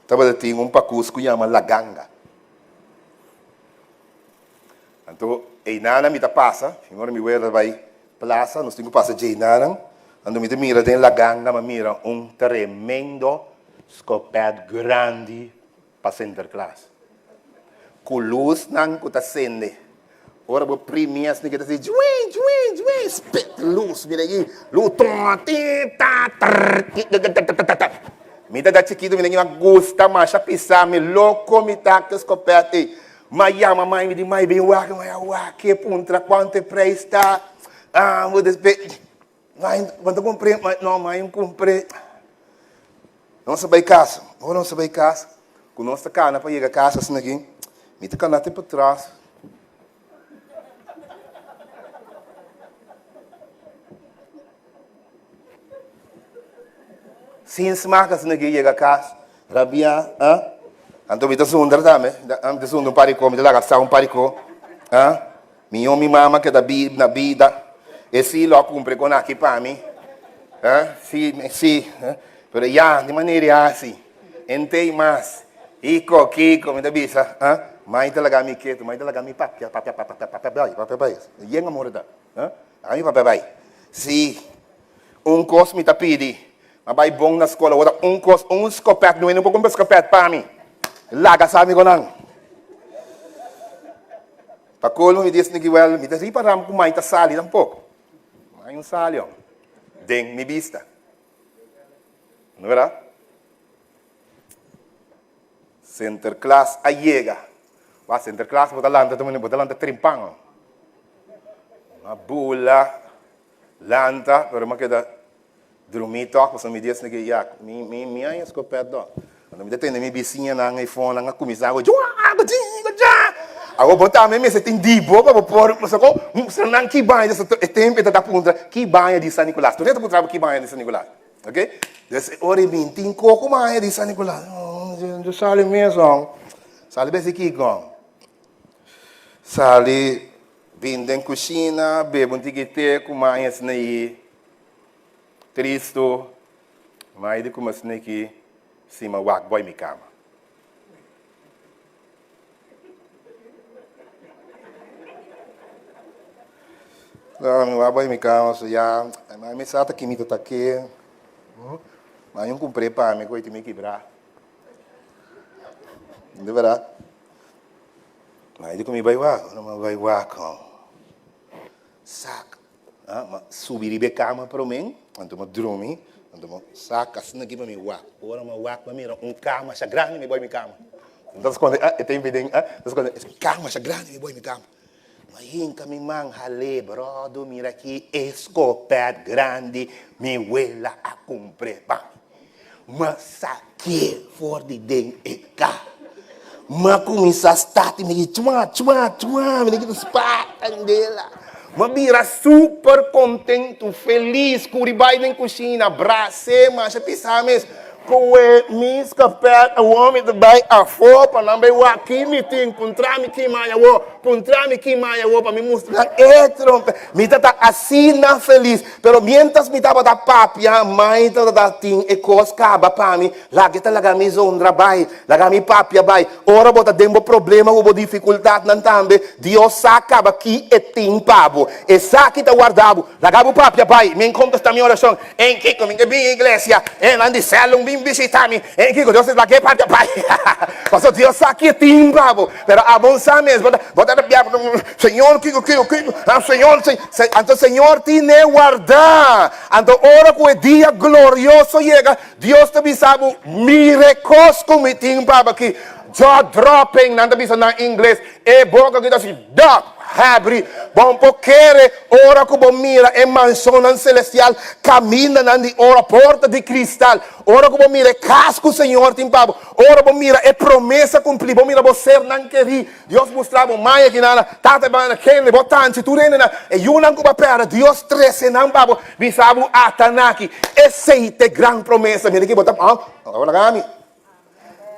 tabata tin un pakus ku yama La Ganga. Anto einana mi ta pasa, ora mi wela ta bai plaza, nos tin ku pasa dje einanan, anto mi ta mira den La Ganga, mi a mira un tremendo skopèt grandi pa Sinterklaas. Ku lusnan ku ta sende. Ora bo primi esnan ke ta hasi djui djui djui spit lus mira aki lus to ti ta trr ti ta ta ta ta. Mi ta da chikitu mi a gusta masha pisa mi loko mi ta ku skopet ei. Mi a yama mai mi di mai bin wak mi a wak e puntra kuantu e preis ta ah bo despe mai bo ta kumpre no mai no kumpre. Nos a bai kas. Ora nos a bai kas, ku nos ta kana pa yega kas asina aki, mi ta kana te patras. Sin smak asina aki yega kas, rabia, ah. Anto mi ta zundra tambe, mi ta zundra un par di ko, mi ta laga sa un par di ko, ah. Miho mi mama keda na bida, e si lo a cumpri con aki pa mi, eh, si, si, eh, pero ya, di manera e haci, entey mas, Iko, kiko, mi ta bisa, eh, mai ta laga mi ketu, mai ta laga mi papia, papia, papia, papia bai, papia bai, yen amor ta, eh, laga mi papia bai, si, un cos mi ta pidi, ma bai bon na scola, ora un cos, un scopet, no por cumpra scopet pa mi, laga sa mi con nan. Pa colmo mi dies Niki wel mi ta ripara cu mai ta sali tampoco. Mai un sali hombre. Den mi bista. No verdad? Sinterklaas a yega. Wak, Sinterklaas bo ta lanta ta bo ta lanta trimpan. Mi a bula lanta, pero mi a keda drumí tòg pasobra mi di esaki, ya, mi mi mi a eskopèt dò. Anto mi ta tende mi bisiñanan ei fò nan a kuminsá ku djua, gojin, gojá. Awor bo tambe mester tin di bo pa bo por pasobra kon mustra nan ki baña e tempu e ta ta puntra ki baña di San Nicolas. Tur hende ta puntra bo ki baña di San Nicolas. Ok, dus e ora e bin tin koko maña di San Nicolas. Yo sali mes hon. Sali besi kiko? Sali bin den kushina, bebe un tiki te ku maña asina ei. Tristu, maña di kuma asina aki sima wak boi mi kama. No, mi wak bai mi kama so ya, ma mi sa ta ki mi ta ke. Ma mi kumpr'é pa mi ku e tin mi kibrá. Di bèrdat. Ma e di ku mi bai wak, ora mi bai wak, sak. Ma subi riba e kama promé, anto mi a drumi, anto mi a saka asina aki pa mi wak. Ora mi a wak mi a mira un kama masha grandi mi bai mi kama. Mi ta skonde, ah, e tempu den, ah, mi ta skonde, es kama masha grandi mi bai mi kama. Mi a hinka mi man hal'é, brodo, mira aki e skopèt grandi mi wela a kumpr'é pa mi. Ma saké for di den e ka. Ma kuminsá start mi di chua chua chua mi di kita spa kandela. Ma bira super kontentu, felis, kuri bai den kushina, bras'é masha pisá mes. Koe mi skapèt awor mi ta bai afó pa nan bai wak ki mi tin, puntra mi ki maya awor, puntra mi ki maya awor pa mi mustra nan e trompe. Mi ta ta asina felis. Pero mientras mi tabata papia, mai tabata tin e kos kaba pa mi, laga ta laga mi zondra bai, laga mi papia bai. Ora bo ta den bo problema ku bo difikultatnan tambe, Dios sa kaba ki e tin pa bo. E sa ki ta warda bo. Laga bo papia bai. Mi kontesta mi orashon. En kiko mi ke bin iglesia? E nan di sèlun bin bishita mi. En kiko? Dios lag'é papia bai. Pasobra Dios sa ki e tin pa bo. Pero abo sa mes, bo ta bo ta rabia, Señor, kiko, kiko, kiko, ah, Señor, se, se, anto Señor tine wardá. Anto ora ku e dia glorioso yega, Dios ta bisa bo, Mira e kos ku mi tin pa bo aki. Jaw dropping, nan ta bisa na ingles. E boka ki ta hasi dòp, habri. Bo por kere ora ku bo mira e manshonnan selestial, kamindanan di oro, porta di kristal. Ora ku bo mira e kas ku Señor tin pa bo, Ora bo mira e promesa kumplí, bo mira bo sernan kerí, Dios mustra bo mai aki nan, tata i bana, kende, bo tanchi, tur hendenan, e yunan ku bo a pèrdè, Dios trese nan pa bo, bisa bo ata nan aki. Esei ta e gran promesa. Mira aki bo ta, oh, laga mi.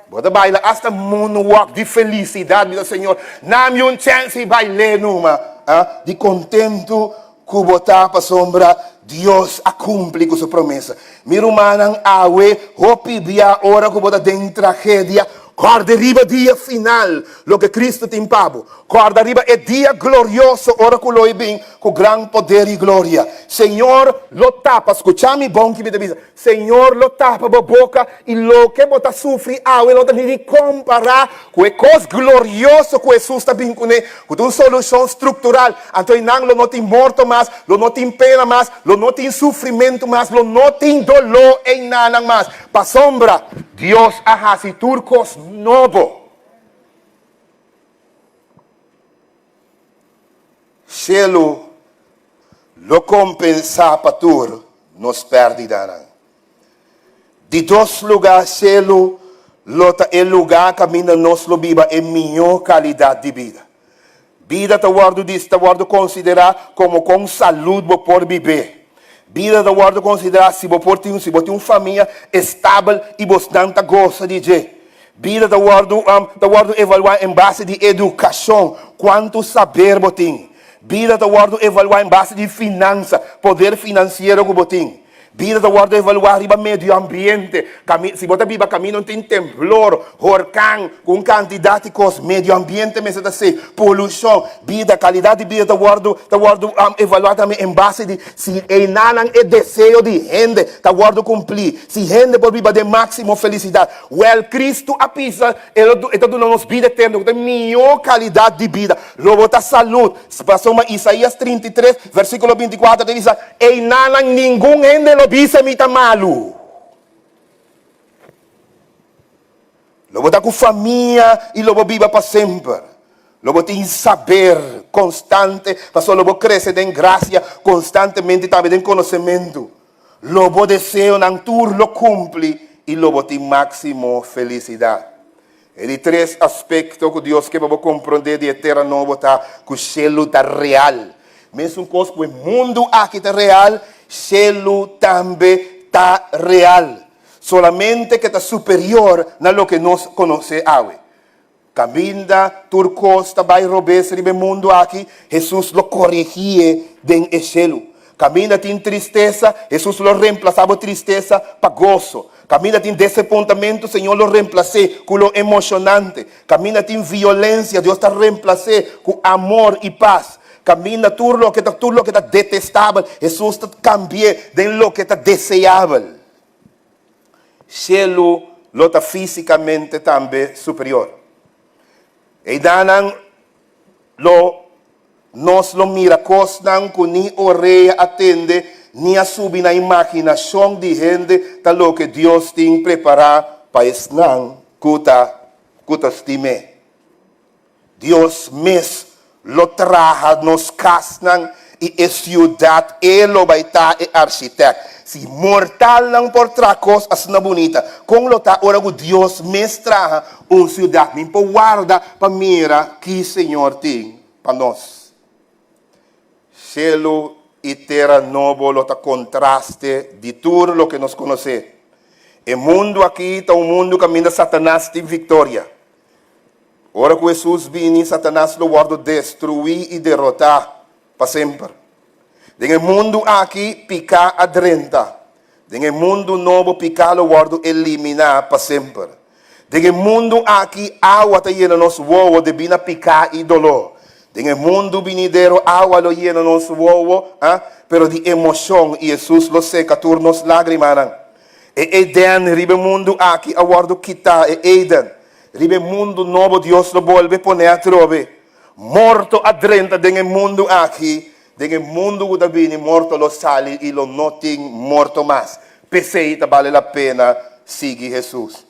Bo ta baila asta moonwalk di felisidat, bisa Señor, na mi un chèns i bail'é numa, ah, di kontentu Ku bo ta pasobra Dios a kumpli ku su promesa. Mi rumannan, awe hopi bia ora ku bo ta den tragedia, kòrda riba dia final, loke Kristu tin pa bo. Kòrda riba e dia glorioso ora ku lo e bin ku gran poder i gloria. Señor lo tapa, skucha mi bon ki mi ta bisa, Señor lo tapa bo boka i loke bo ta sufri awe lo ta ni di kompará ku e kos glorioso ku Hesus ta bin kuné, ku ta un solushon struktural. Anto einan lo no tin morto mas, lo no tin pena mas, lo no tin sufrimentu mas, lo no tin doló einanan mas, pasobra Dios a hasi tur kos nobo. Shelu lo kompensá pa tur nos pèrdidanan. Di dos lugá, shelu lo ta e lugá kaminda nos lo biba e mihó kalidat di bida. Bida ta wòrdu di ta wòrdu konsiderá komo kon salud bo por bib'é. Bida ta wòrdu konsiderá si bo por tin si bo tin un famia estabel i bosnan ta gosa di dje. Bida ta wòrdu ta wòrdu evaluá en base di edukashon, kuantu saber bo tin. Bida ta wòrdu evaluá en base di finansa, poder finansiero ku bo tin. Bida ta wòrdu evaluá riba medio ambiente. Kami, si bo ta biba kaminda un tin temblor, horkan, ku un kantidat di kos, medio ambiente mester ta safe, polushon. Bida, kalidat di bida ta wòrdu ta wòrdu evaluá tambe en base di si einanan e deseo di hende ta wòrdu kumplí, si hende por biba den máksimo felisidat. Wèl, Kristu a bisa E lo e ta duna nos bida eterno, ku ta e mihó kalidat di bida. Lo bo ta salud. Pasobra Isaías 33, versíkulo 24 ta bisa, Einanan ningun hende lo bisa mi ta malu. Lo bo ta ku famia i lo bo biba pa semper. Lo bo tin saber konstante, pasobra lo bo krese den grasia konstantemente i tambe den konosementu. Lo bo deseonan tur lo kumpli i lo bo tin máksimo felisidat. E di tres aspekto ku Dios ke pa bo komprondé di e tera nobo ta ku shelu ta real. Mesun kos ku e mundu aki ta real, shelu tambe ta real. Solamente ke ta superior na loke nos konosé awe. Kaminda tur kos ta bai robes riba e mundu aki, Hesus lo koregié den e shelu. Kaminda tin tristesa, Hesus lo remplasá bo tristesa pa goso. Kaminda tin desepuntamentu, Señor lo remplas'é ku lo emoshonante. Kaminda tin violensia, Dios ta remplas'é ku amor i pas. Kaminda tur loke ta tur loke ta detestabel, Hesus ta kambi'é den loke ta deseabel. Shelu lo ta físikamente tambe superior. Eidanan lo nos lo mira kosnan ku ni orea a tende ni a subi na imaginashon di hende ta loke Dios tin prepará pa esnan ku ta ku ta stim'é. Dios mes lo traha nos kasnan i e siudat E lo bai ta e architèkt. Si mortalnan por traha kos asina bunita, kon lo ta ora ku Dios mes traha un siudat? Mi por warda pa mira ki Señor tin pa nos. Shelu i tera nobo lo ta kontraste di tur loke nos konosé. E mundu akí ta un mundu kaminda Satanas tin viktoria. Ora ku Hesus bini, Satanas lo wòrdu destruí i derotá pa semper. Den e mundu aki, piká a drenta. Den e mundu nobo, piká lo wòrdu eliminá pa semper. Den e mundu aki, awa ta yena nos wowo debí na piká i doló. Den e mundu binidero, awa lo yena nos wowo, pero di emoshon, i Hesus lo seka tur nos lágrimanan. E Eden riba e mundu aki a wòrdu kitá, e Eden. Riba e mundu nobo Dios lo bolbe pone atrobe. Morto a drenta den e mundu aki, den e mundu ku ta bini morto lo sali i lo no tin morto mas. P'esei ta bale la pena sigui Hesus.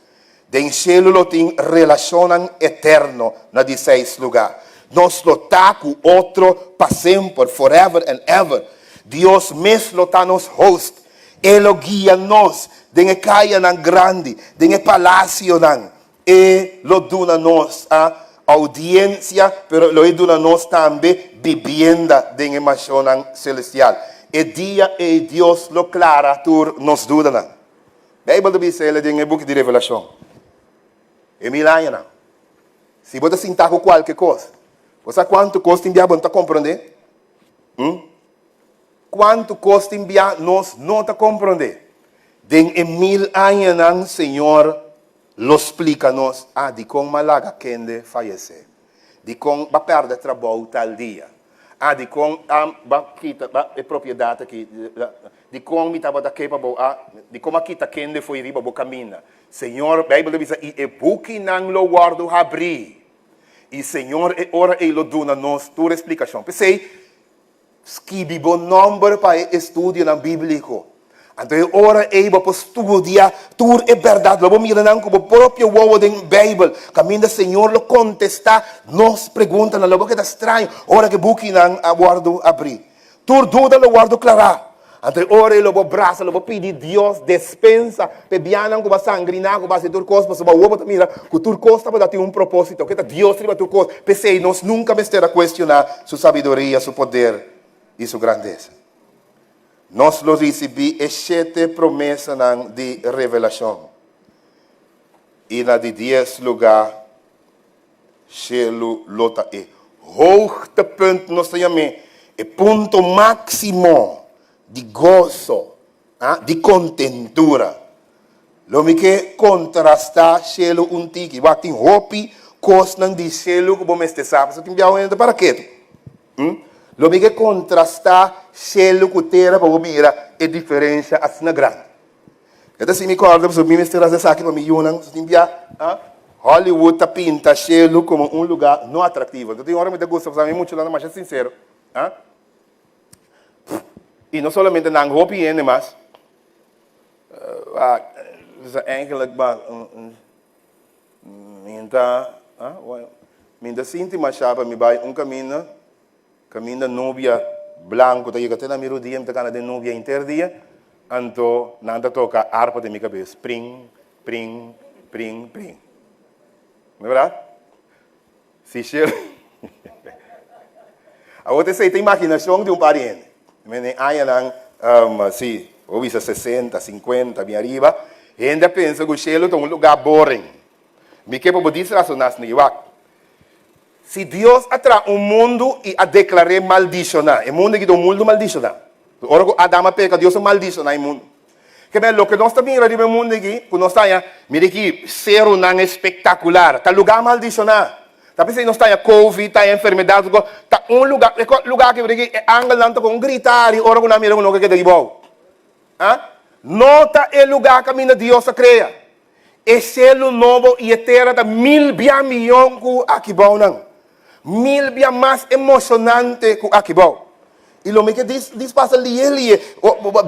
Den shelu lo tin relashonnan eterno na di seis lugá. Nos lo ta ku otro pa semper, forever and ever. Dios mes lo ta nos host. E lo guia nos den e kayanan grandi, den e palasionan. E lo duna nos a oudiensia, pero lo e duna nos tambe bibienda den e manshonnan selestial. E dia ei Dios lo klara tur nos dudanan. Beibel ta bisa el den e buki di Revelashon, e mil añanan, si bo ta sinta ku kualke kos, bo sa kuantu kos tin bia bo no ta komprondé? Hm? Kuantu kos tin bia nos no ta komprondé. Den e mil añanan Señor lo splika nos, ah, dikon m'a laga kende fayesé? Dikon b'a pèrdè trabou tal dia? Ah, dikon b'a kita e propiedat aki? Dikon mi tabata ke pa bo? Ah, dikon m'a kita kende fo'i riba bo kaminda? Señor, Beibel ta bisa, i e bukinan lo wòrdu habrí, i Señor e ora ei lo duna nos tur e splikashon. P'esei, Skibi bo nòmber pa e estudionan bíbliko. Anto e ora ei bo por studia tur e bèrdat. Lo bo mira nan ku bo propio wowo den Beibel, kaminda Señor lo kontestá nos preguntanan. Lo bo keda straño ora ku e bukinan a wòrdu abrí. Tur duda lo wòrdu klará. Anto e ora ei lo bo brasa, lo bo pidi Dios despensa pa e bianan ku bo a sangriná, ku bo a hasi tur kos, pasobra awor bo ta mira ku tur kos tabata tin un propósito, ku ta Dios riba tur kos. P'esei nos nunka mester a kuestioná su sabiduria, su poder i su grandesa. Nos lo risibí e shete promesanan di Revelashon. I na di dies lugá, Shelu lo ta e hoogtepunt, nos ta yam'é e punto máksimo di goso, di kontentura. Lo mi ke kontrastá shelu un tiki. Wak, tin hopi kosnan di shelu ku bo mester sa, pasobra tin biaha hende ta para ketu. Lo mi ke kontrastá shelu ku tera pa bo mira e diferensha asina grandi. E ta si mi kòrda pasobra mi mester hasi esaki pa mi yunan. Tin bia Hollywood ta pinta shelu komo un lugá no atraktivo. Anto tin ora mi ta gusta pasobra mi muchanan ta masha sinsero. I no solamente nan, hopi hende mas. Eigenlijk. Mi ta, ah, mi ta sinti masha pa mi bai un kaminda, kaminda nubia blanku ta yega te na mi rudia, mi ta kana den nubia henter dia, anto nan ta toka arpa den mi kabes, pring, pring, pring, pring. No bèrdat? Si shelu. Awor ta esei ta imaginashon di un par di hende. Den añanan, si, bo bisa sesenta, sinkuenta, bin ariba, hende a pensa ku shelu ta un lugá boring. Mi ke pa bo dis rasoná asina. Wak, si Dios a traha un mundu i a deklar'é maldishoná, e mundu aki ta un mundu maldishoná. Ora ku Adam a peka, Dios a maldishoná e mundu. Ke men loke nos ta mira riba e mundu aki, ku nos ta haña, mira aki, serunan espektakular, ta lugá maldishoná. Ta p'esei nos ta haña covid, ta haña enfermedat, ta un lugá, e lugá aki mira aki, e angelnan ta kon grita ari ora ku nan mira ku no ke keda ribou. A No ta e lugá kaminda Dios a krea. E shelu nobo i e tera ta mil bia miyon ku akibounan. Mil bia mas emoshonante ku akibou. I lo mi ke dis dis pasa lihe lihe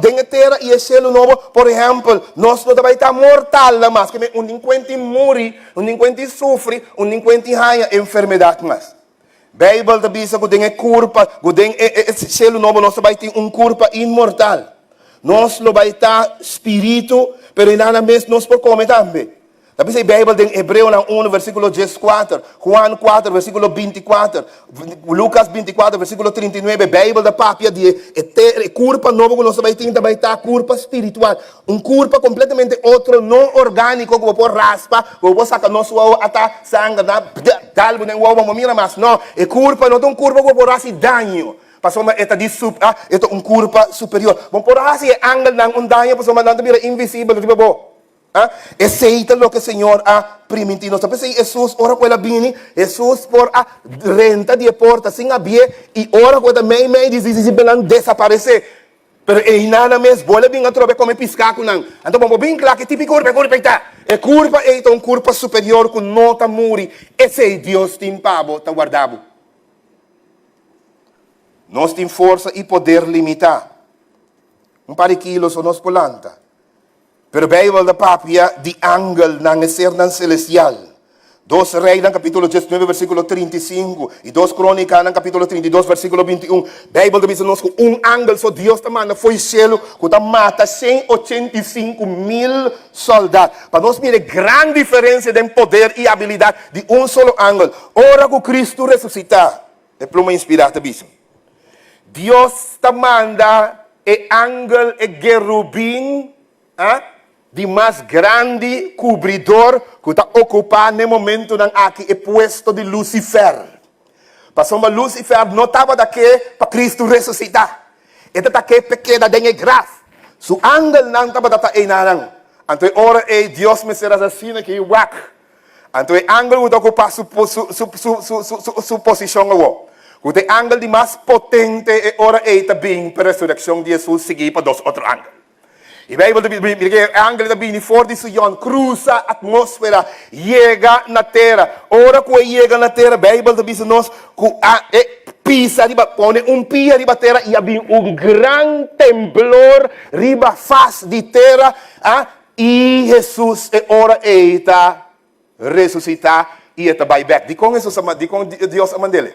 den e tera i e shelu nobo. Por ehèmpel, nos no ta bai ta mortalnan mas, ke men un tin kuenti muri, un tin kuenti sufri, un tin kuenti haña enfermedat mas. Beibel ta bisa ku den e kurpa, ku den e shelu nobo nos ta bai tin un kurpa inmortal. Nos lo bai ta spiritu, pero e nana mes nos por kome tambe. Ta bisa e Beibel den Hebreonan unu versíkulo dieskuater, Juan kuater versíkulo bintikuater, Lukas bintikuater versíkulo trintinuebe, Beibel ta papia di e e kurpa nobo ku nos ta bai tin ta bai ta kurpa spiritual, un kurpa kompletamente otro, no orgániko ku bo por raspa, ku bo por saka nos wowo ata sanger na dal bo den wowo bo no mira mas. No, e kurpa no ta un kurpa ku bo por hasi daño, pasobra e ta di e ta un kurpa superior. Bo por hasi e angelnan un daño pasobra nan ta bira invisibel riba bo. A Esei ta loke Señor a primintí nos. Ta p'esei Hesus, ora ku el a bini, Hesus por a drenta di e porta sin abié, i ora ku e ta meimei di su disipelnan desaparesé. Pero einan mes bo el a bin atrobe kome piská ku nan. Anto bo por bin kla ki tipo di kurpa ei ta. E kurpa ei ta un kurpa superior ku no ta muri. Esei Dios tin pa bo, ta warda bo. Nos tin forsa i poder limitá. Un par di kilo so nos por lanta. Pero Bijbel ta papia di angelnan, e sernan celestial. Dos Reinan capítulo 19 versículo 35 i Dos Crónicanan capítulo 32 versículo 21. Bijbel ta bisa nos cu un angel so Dios ta manda fo'i cielo cu ta mata 185 mil soldat. Pa nos mira e gran diferencia den poder i habilidad di un solo angel. Ora cu Cristo resucita, e pluma inspirá ta bisa, Dios ta manda e angel, e gerubin, a, di mas grandi kubridor ku ta okupá n'e momentunan aki e puesto di Lucifer. Pasobra Lucifer no tabata ke pa Cristo resusitá. E ta ta ke p'e keda den e graf. Su angelnan tabata ta einanan. Anto e ora ei Dios mester a asina ke wak. Anto e angel ku ta okupá su su su su su su su posishon awor, ku ta e angel di mas potente e ora ei ta bin pa e resurekshon di Hesus siguí pa dos otro angel. E Beibel ta bisa, mira ke e angel ta bini for di Sion, krusa atmósfera, yega na tera. Ora ku e yega na tera, Beibel ta bisa nos ku a e pisa riba, pone un pia riba tera i a bin un gran temblor riba fas di tera. A I Hesus e ora ei ta resusitá i e ta bai bèk. Dikon Hesus a dikon Dios a mand'el?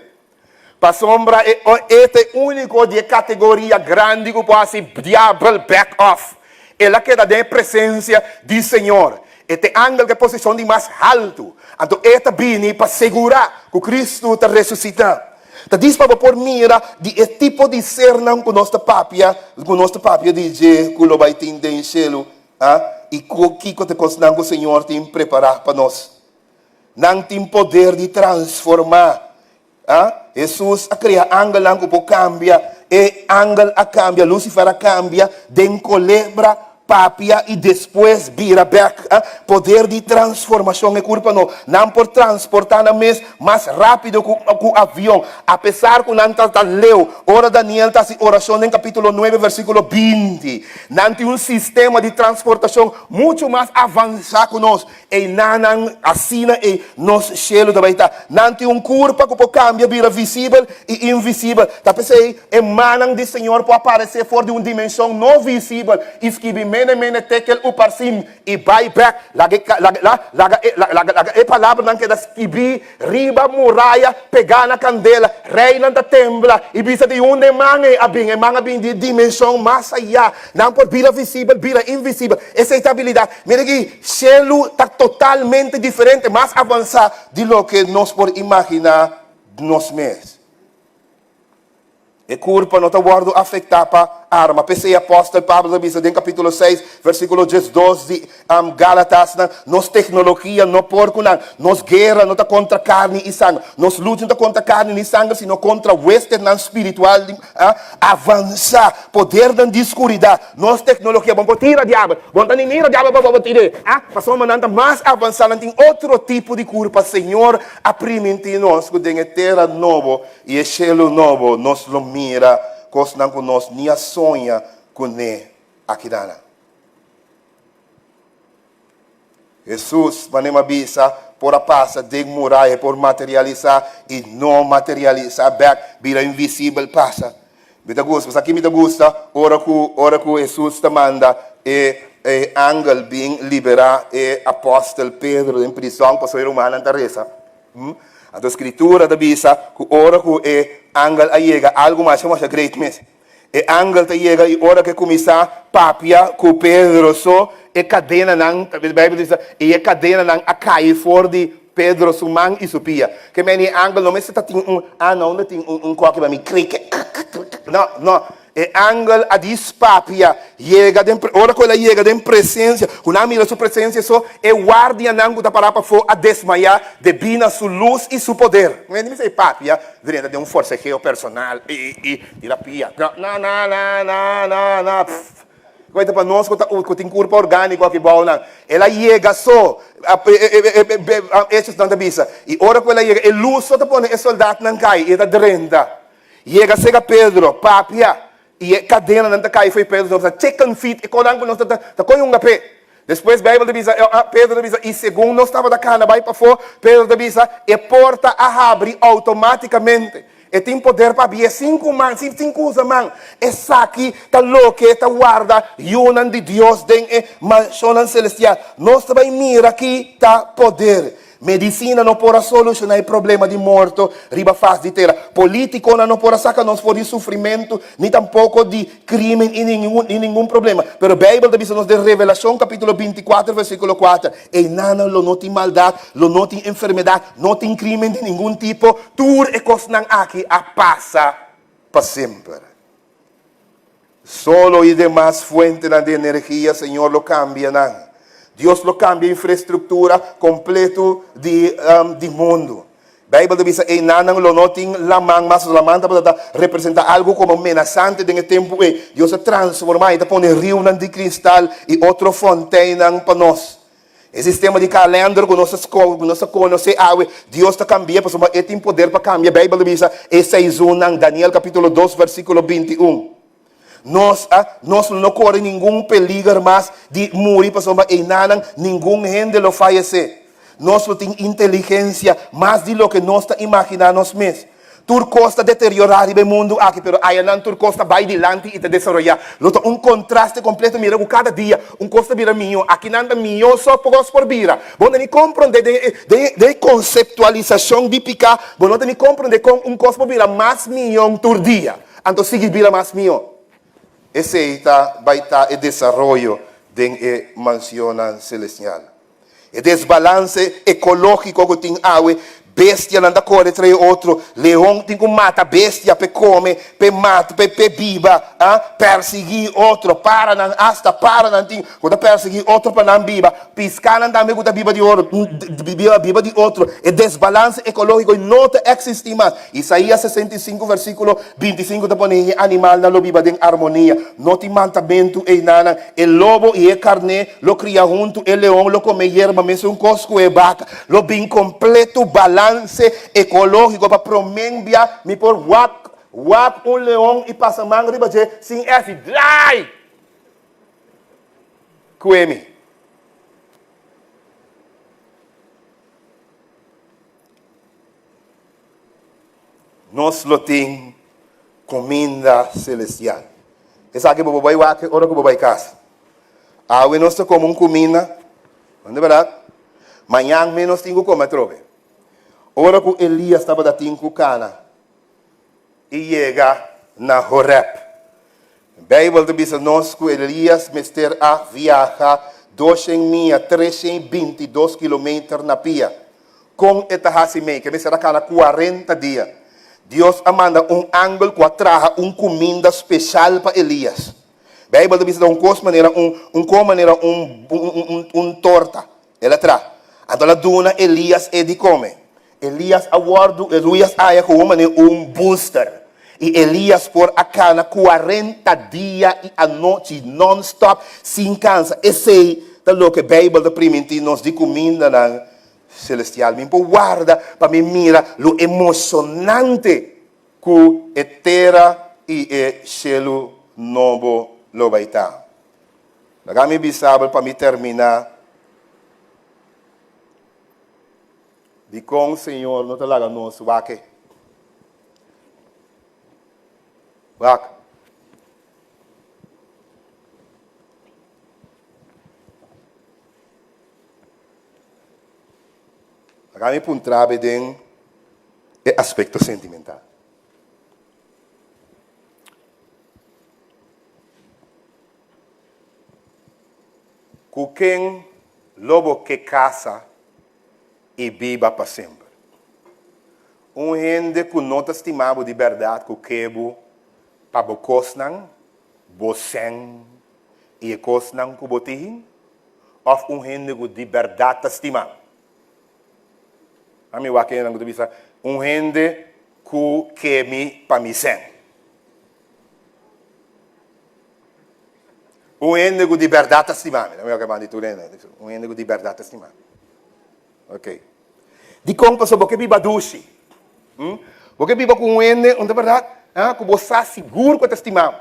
Pasobra e e ta e úniko di e kategoria grandi ku por hasi diabel back off. El a keda den e presensia di Señor. E ta e angel ku e posishon di mas haltu. Anto e ta bini pa segurá ku Kristu ta resusitá. Ta dis pa bo por mira di e tipo di sernan ku nos ta papia, ku nos ta papia di dje ku lo bai tin den shelu, a i ku kiko ta e kosnan ku Señor tin prepará pa nos. Nan tin poder di transformá. A Hesus a krea angelnan ku por kambia. E angel a kambia, Lucifer a kambia den kolebra, papia i despues bira bek. Poder di transformashon e kurpa no. Nan por transportá nan mes mas rápido ku ku avion, apesar ku nan ta ta leu. Ora Daniel ta hasi orashon den kapítulo nuebe versíkulo 20, nan tin un sistema di transportashon muchu mas avansá ku nos. Einan nan asina ei nos shelu ta bai ta. Nan tin un kurpa ku por kambia bira visibel i invisibel. Ta p'esei e mannan di Señor por aparesé for di un dimenshon no visibel i skibi mes. Mene Mene Tekel Uparsin i bai bèk. Laga e laga laga e laga laga e palabranan keda skibí riba muraya pegá na kandela. Reinan ta tembla i bisa di unda e man ei a bin. E man a bin di e dimenshon mas ayá. Nan por bira visibel, bira invisibel. Esei ta abilidat. Mira aki, shelu ta totalmente diferente, mas avansá di loke nos por imaginá nos mes. E kurpa no ta wòrdu afektá pa arma. P'esei apòstel Pablo ta bisa den kapítulo seis, versíkulo diesdos di Gálatasnan, Nos teknologia no por ku nan. Nos guera no ta kontra karni i sanger. Nos lucha no ta kontra karni ni sanger, sino kontra huesternan spiritual di avansá, podernan di skuridat. Nos teknologia, bo no por tira diabel. Bo no ta ni mira diabel pa bo por tir'é. Pasobra nan ta mas avansá, nan tin otro tipo di kurpa. Señor a primintí nos ku den e tera nobo I e shelu nobo nos lo mira kosnan ku nos ni a soña kuné akidanan. Hesus, manera mi a bisa, por a pasa den muraya, e por materialisá i no materialisá bèk, bira invisibel, pasa. Mi ta gusta, pasobra aki mi ta gusta ora ku ora ku Hesus ta manda e e angel bin liberá e apòstel Pedro den prizòn pasobra e rumannan ta resa. Anto Skritura ta bisa ku ora ku e angel a yega, algu masha masha great mes. E angel ta yega i ora ku e kuminsá papia ku Pedro so, e kadenanan, e Beibel ta bisa, i e kadenanan a kai for di Pedro su man i su pia. Ke meni e angel no mester ta tin un, ah no, unda tin un koki pa mi krik, krik, krik. No, no. E angel a dis papia, yega den, ora ku el a yega den presensia, ku nan a mira su presensia so, e guardianan ku ta pará pafó a desmayá debí na su lus i su poder. Mi mester e papia drenta den un forsegeo personal i i tira pia. No, no, no, no, no, no, no, pff. Ku ta pa nos ku ta ku tin kurpa orgániko aki bou nan. El a yega so, Hechosnan ta bisa, i ora ku el a yega, e lus so ta pone e soldatnan kai i e ta drenta. Yega sega Pedro, papia, i e kadenanan ta kai fo'i Pedro, nos ta chicken feet, e konan ku nos ta ta koy hunga p'e. Despues Beibel ta bisa, Pedro ta bisa, i segun nos tabata kana bai pafó, Pedro ta bisa, e porta a habri outomátikamente. E tin poder pa habié sin ku man, sin sin ku usa man. Esaki ta loke ta warda yunan di Dios den e manshonnan selestial. Nos ta bai mira ki ta poder. Medisina no por a solushoná e problema di morto riba fas di tera. Polítikonan no por a saka nos for di sufrimentu, ni tampoko di krímen i ningun problema. Pero Beibel ta bisa nos den Revelashon kapítulo bintikuater versíkulo kuater, Einanan lo no tin maldat, lo no tin enfermedat, no tin krímen di ningun tipo, tur e kosnan aki a pasa pa semper. Solo i demas fuentenan di energia, Señor lo kambia nan. Dios lo kambia infrastruktura kompletu di di mundu. Beibel ta bisa einanan lo no tin laman mas. Laman tabata ta representá algu komo menasante den e tempu ei. Dios a transformá i ta pone riunan di kristal i otro fonteinnan pa nos. E sistema di kalender ku nos ku nos a konosé awe, Dios ta kambi'é pasobra e tin poder pa kambia. Beibel ta bisa e seisonnan, Daniel kapítulo dos versíkulo 21. Nos a nos lo no kore ningun peliger mas di muri pasobra einanan ningun hende lo fayesé. Nos lo tin inteligensia mas di loke nos ta imaginá nos mes. Tur kos ta deteriorá riba e mundu aki, pero ayanan tur kos ta bai dilanti i ta desaroyá. Lo ta un kontraste kompleto mira ku kada dia un kos ta bira mihó. Akinan ta mihó so kos por bira. Bo no ta ni komprondé den e den e konseptualisashon di piká, bo no ta ni komprondé kon un kos por bira mas mihó tur dia, anto sigui bira mas mihó. Esei ta bai ta e desaroyo den e mansionnan selestial. E desbalanse ekológiko ku tin awe, bestianan ta kore trae otro, leon tin ku mata bestia p'e kome, p'e mata, p'e p'e biba, a pèrsiguí otro, paranan, asta paranan tin ku ta pèrsiguí otro pa nan biba, piskanan tambe ku ta biba di oro, biba biba di otro. E desbalanse ekológiko no ta eksistí mas. Isaías 65 versíkulo 25 ta pone, E animalnan lo biba den armonia, no tin mantamentu einanan, e lobo i e karné lo kria huntu, e leon lo kome yerba mesun kos ku e baka. Lo bin kompletu balanse ekológiko pa promé bia mi por wak wak un leon i pasa man riba dje sin e hasi draai kue mi. Nos lo tin kuminda selestial. Esaki bo por bai wak ora ku bo bai kas. Awe nos ta kome un kuminda, no ta bèrdat? Mañan mes nos tin ku kome atrobe. Ora ku Elias tabata tin ku kana i yega na Horèb, Beibel ta bisa nos ku Elias mester a viaha doshen mia, treshen i bintidos kilometer na pia. Kon e ta hasi mei? Ke mester a kana kuarenta dia. Dios a manda un angel ku a traha un kuminda speshal pa Elias. Beibel ta bisa ta un kos manera un un kon manera un un un torta el a traha. Anto el a duna Elias e di kome. Elias a wòrdu Elias a haña komo manera un booster. I Elias por a kana kuarenta dia i anochi nònstòp sin kansa. Esei ta loke Beibel ta primintí nos di kumindanan selestial. Mi por warda pa mi mira lo emoshonante Ku e tera i e shelu nobo lo bai ta. Laga mi bisabel pa mi terminá. Dikon Señor no ta laga nos wak e? Wak. Laga mi puntra be den e aspekto sentimental. Ku ken lo bo ke kasa i biba pa semper? Un hende ku no ta stima bo di bèrdat ku ke bo pa bo kosnan, bo sèn i e kosnan ku bo tin? Òf un hende ku di bèrdat ta stima bo? Ami wak hende ku ta bisa, Un hende ku ke mi pa mi sèn. Un hende ku di bèrdat ta stima mi. Ami wak e banda di tur hende. Un hende ku di bèrdat ta stima mi. Ok. Dikon? Pasobra bo ke biba dushi. Bo ke biba ku un hende, un ta bèrdat, ku bo sa sigur ku e ta stima bo.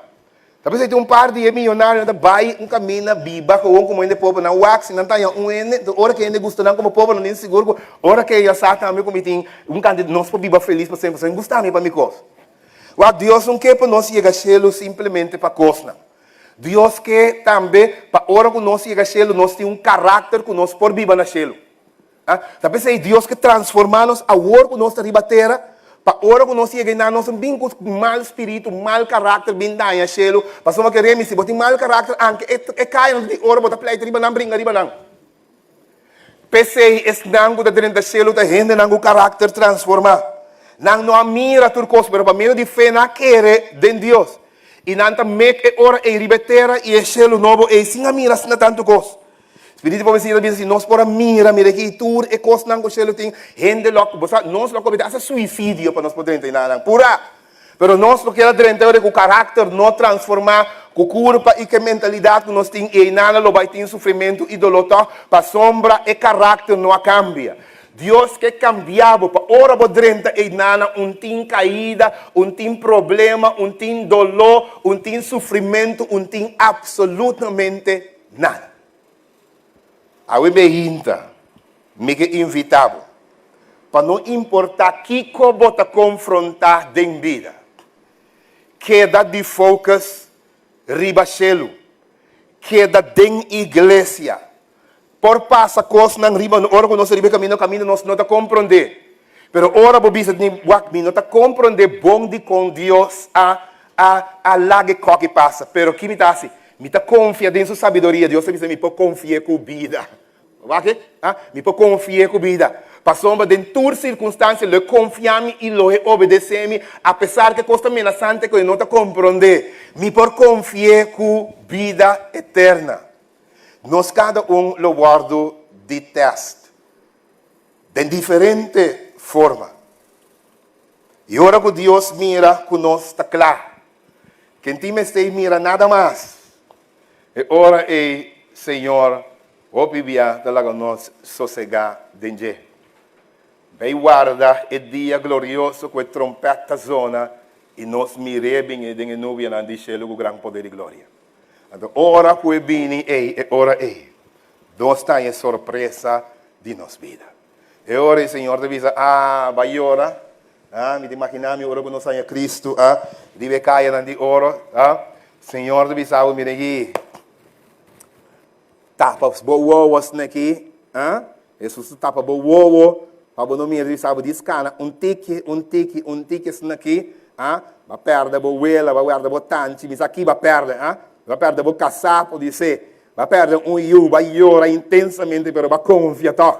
Ta p'esei tin un par di e miyonarionan ta bai un kaminda biba gewoon komo hende pober. Nan wak si nan ta haña un hende, enton ora ku e hende gusta nan komo pober nan tin sigur ku ora ku e sa tambe ku mi tin un kantidat nos por biba felis pa semper. Pasobra gusta mi pa mi kos. Wak, Dios no ke pa nos yega shelu simplemente pa kosnan. Dios ke tambe pa ora ku nos yega shelu nos tin un karakter ku nos por biba na shelu. Ta p'esei Dios ke transformá nos awor ku nos ta riba tera, pa ora ku nos yega einan nos no bin ku mal spiritu, mal karakter bin daña shelu. Pasobra ke Remi, si bo tin mal karakter anke e kaya no ta tin ora bo ta pleita riba nan, bringa riba nan. P'esei esnan ku ta drenta shelu ta hendenan ku karakter transformá. Nan no a mira tur kos, pero pa medio di fe nan a kere den Dios. I nan ta mek e ora ei riba e tera i e shelu nobo ei sin a mira asina tantu kos. Spiritu di profesia ta bisa si nos por a mira, mira aki tur e kosnan ku shelu tin, hende lo, bo sa, nos lo komete hasta suisidio pa nos por drenta enanan. Pura! Pero nos lo keda drenta ora ku karakter no transformá, ku kurpa i ku e mentalidat ku nos tin, i enanan lo bai tin sufrimentu i doló tòg, pasobra e karakter no a kambia. Dios ke kambia bo pa ora bo drenta einanan un tin kaida, un tin problema, un tin doló, un tin sufrimentu, un tin absolutamente nada. Awe be hinta, mi ke invitá bo pa no importá kiko bo ta konfrontá den bida, keda di focus riba shelu, keda den iglesia. Por pasa kosnan riba ora ku nos ta riba e kaminda, kaminda nos no ta komprondé. Pero ora bo bisa di wak mi no ta komprondé bon dikon Dios a a a laga e kòki pasa, pero ki mi ta hasi? Mi ta konfia den su sabiduria. Dios ta bisa mi por konfi'é ku bida. Wak e? Ha? Mi por konfi'é ku bida. Pasobra den tur sirkunstansia lo e konfia mi i lo e obedesé mi, apesar ku e kos ta menasante ku e no ta komprondé. Mi por konfi'é ku bida eterna. Nos kada un lo wòrdu di tèst den diferente forma. I ora ku Dios mira ku nos ta kla, ken tin mester mira nada mas? E ora ei Señor hopi bia ta laga nos sosegá den dje. Bai warda e dia glorioso ku e trompèt ta zona i nos mir'é bini den e nubianan di shelu ku gran poder i gloria. Anto ora ku e bini ei, e ora ei, nos ta haña e sorpresa di nos bida. E ora ei Señor ta bisa, Ah, bai yora. Ah, mi ta imaginá mi ora ku nos haña Kristu, ah, riba e kayanan di oro. Ah, Señor ta bisa bo, mira aki. Tapa bo wowo asina aki, ah? Hesus ta tapa bo wowo pa bo no mira di sa bo dis kana un tiki, un tiki, un tiki asina aki, ah? Ba perde bo wela, ba werde bo tanchi, mi sa ki ba perde, ah? Ba perde bo kasá podisé, ba perde un yu, ba yora intensamente pero ba konfia tòg.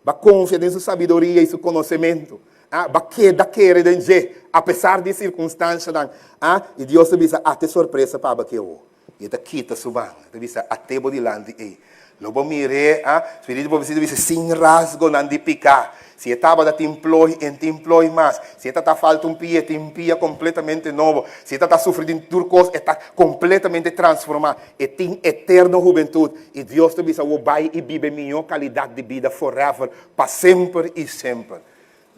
Ba konfia den su sabiduria i su konosementu. Ah, ba keda kere den dje, apesar di sirkunstanshanan. Ah, i Dios ta bisa, Ate sorpresa pa bo aki awo. I e ta kita su man, e ta bisa, Ate bo dilanti ei. Lo bo mir'é, ah, Spiritu di profesia ta bisa, sin rasgonan di piká. Si e tabata tin ploi, e n'tin ploi mas. Si e ta ta falta un pia, e tin pia kompletamente nobo. Si e ta ta sufri di tur kos, e ta kompletamente transformá. E tin eterno hubentut. I Dios ta bisa, Bo bai i biba e mihó kalidat di bida forever, pa semper i semper.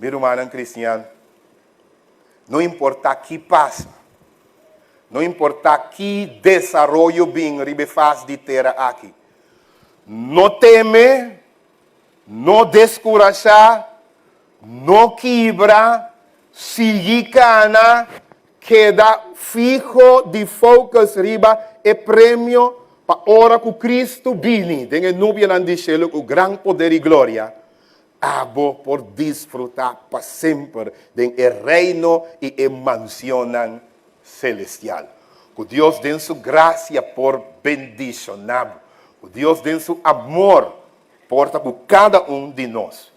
Mi rumannan kristian, no importá ki pasa, no importá ki desaroyo bin riba e fas di tera aki, no teme, no deskurashá, no kibra, sigui kana, keda fiho di focus riba e premio pa ora ku Kristu bini den e nubianan di shelu ku gran poder i gloria. Abo por disfrutá pa semper den e Reino i e mansionnan selestial. Ku Dios den su grasia por bendishoná bo. Ku Dios den su amor por ta ku kada un di nos.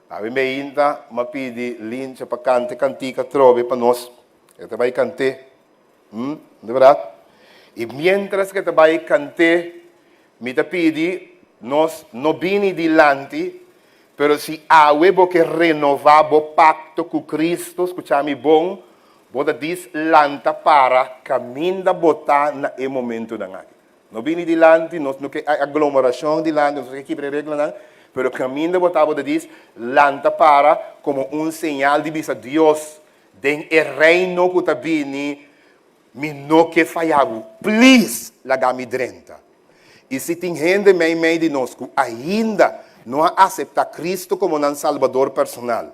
Awe meinta m'a pidi Lincha pa kanta e kantika atrobe pa nos. E ta bai kant'é. Hm, no ta bèrdat? I miéntras ku e ta bai kant'é, mi ta pidi nos no bini dilanti, pero si awe bo ke renová bo pakto ku Kristu, skucha mi bon, bo ta dis lanta para kaminda bo ta na e momentunan aki. No bini dilanti, nos no ke aglomerashon dilanti, nos no ke kibra e reglanan, pero kaminda bo ta bo ta dis lanta para komo un señal di bisa Dios, Den e reino ku ta bini, mi no ke faya bo. Please, laga mi drenta. I si tin hende meimei di nos ku ainda no a aseptá Kristu komo nan Salbador personal,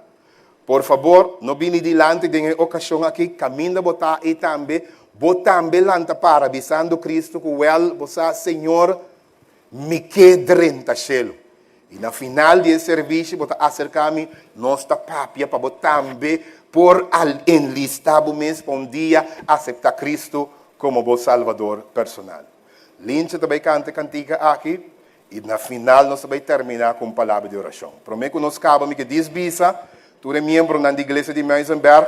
por fabor, no bini dilanti den e okashon aki, kaminda bo ta ei tambe, bo tambe lanta para bisando Kristu ku, Wèl, bo sa, Señor, Mi ke drenta shelu. I na final di e servishi bo ta aserká mi, nos ta papia pa bo tambe por al enlistá bo mes pa un dia aseptá Kristu komo bo Salbador personal. Lincha ta bai kanta e kantika aki i na final nos ta bai terminá ku un palabra di orashon. Promé ku nos kaba mi ke dis bisa tur e miembronan di Iglesia di Muizenberg,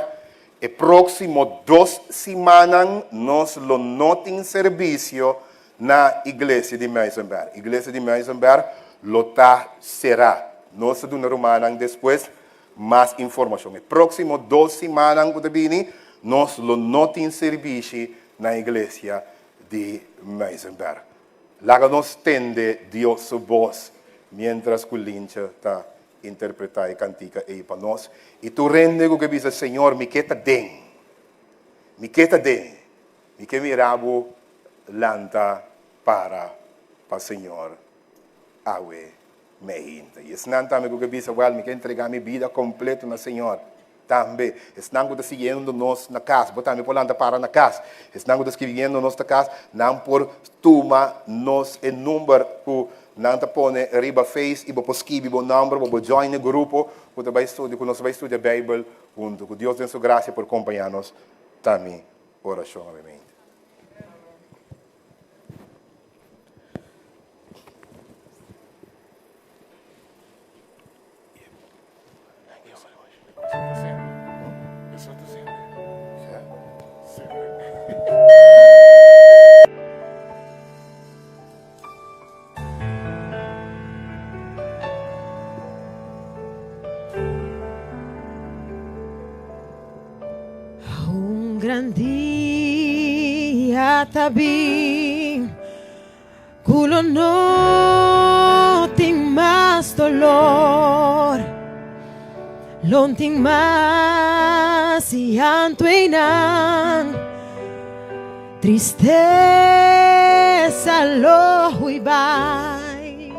e próksimo dos simannan nos lo no tin servisio Na Iglesia di Muizenberg. Iglesia di Muizenberg lo ta será. Nos ta duna rumannan despues mas informashon. E próksimo dos simannan ku ta bini nos lo no tin sirbishi na Iglesia di Muizenberg. Laga nos tende Dios su bos miéntras ku Lintje ta interpretá e kantika ei pa nos. I tur hende ku ke bisa, Señor, mi ke ta den. Mi ke ta den. Mi ke mira bo lanta para pa Señor awe meinta. I esnan tambe ku ke bisa, Wèl, mi ke entregá mi bida kompleto na Señor. Tambe, esnan ku ta siguiendo nos na kas, bo tambe por lanta para na kas. Esnan ku ta siguiendo nos na kas, nan por tuma nos e number ku nan ta pone riba Face i bo por skibi bo nòmber, bo por join e grupo ku ta bai studia, ku nos ta bai studia Beibel huntu. Ku Dios den su grasia por kompañá nos tambe. Orashon obviamente. Un gran dia ta bin ku lo no tin mas dolor, lo tin mas llanto einan, tristesa lo hui bai.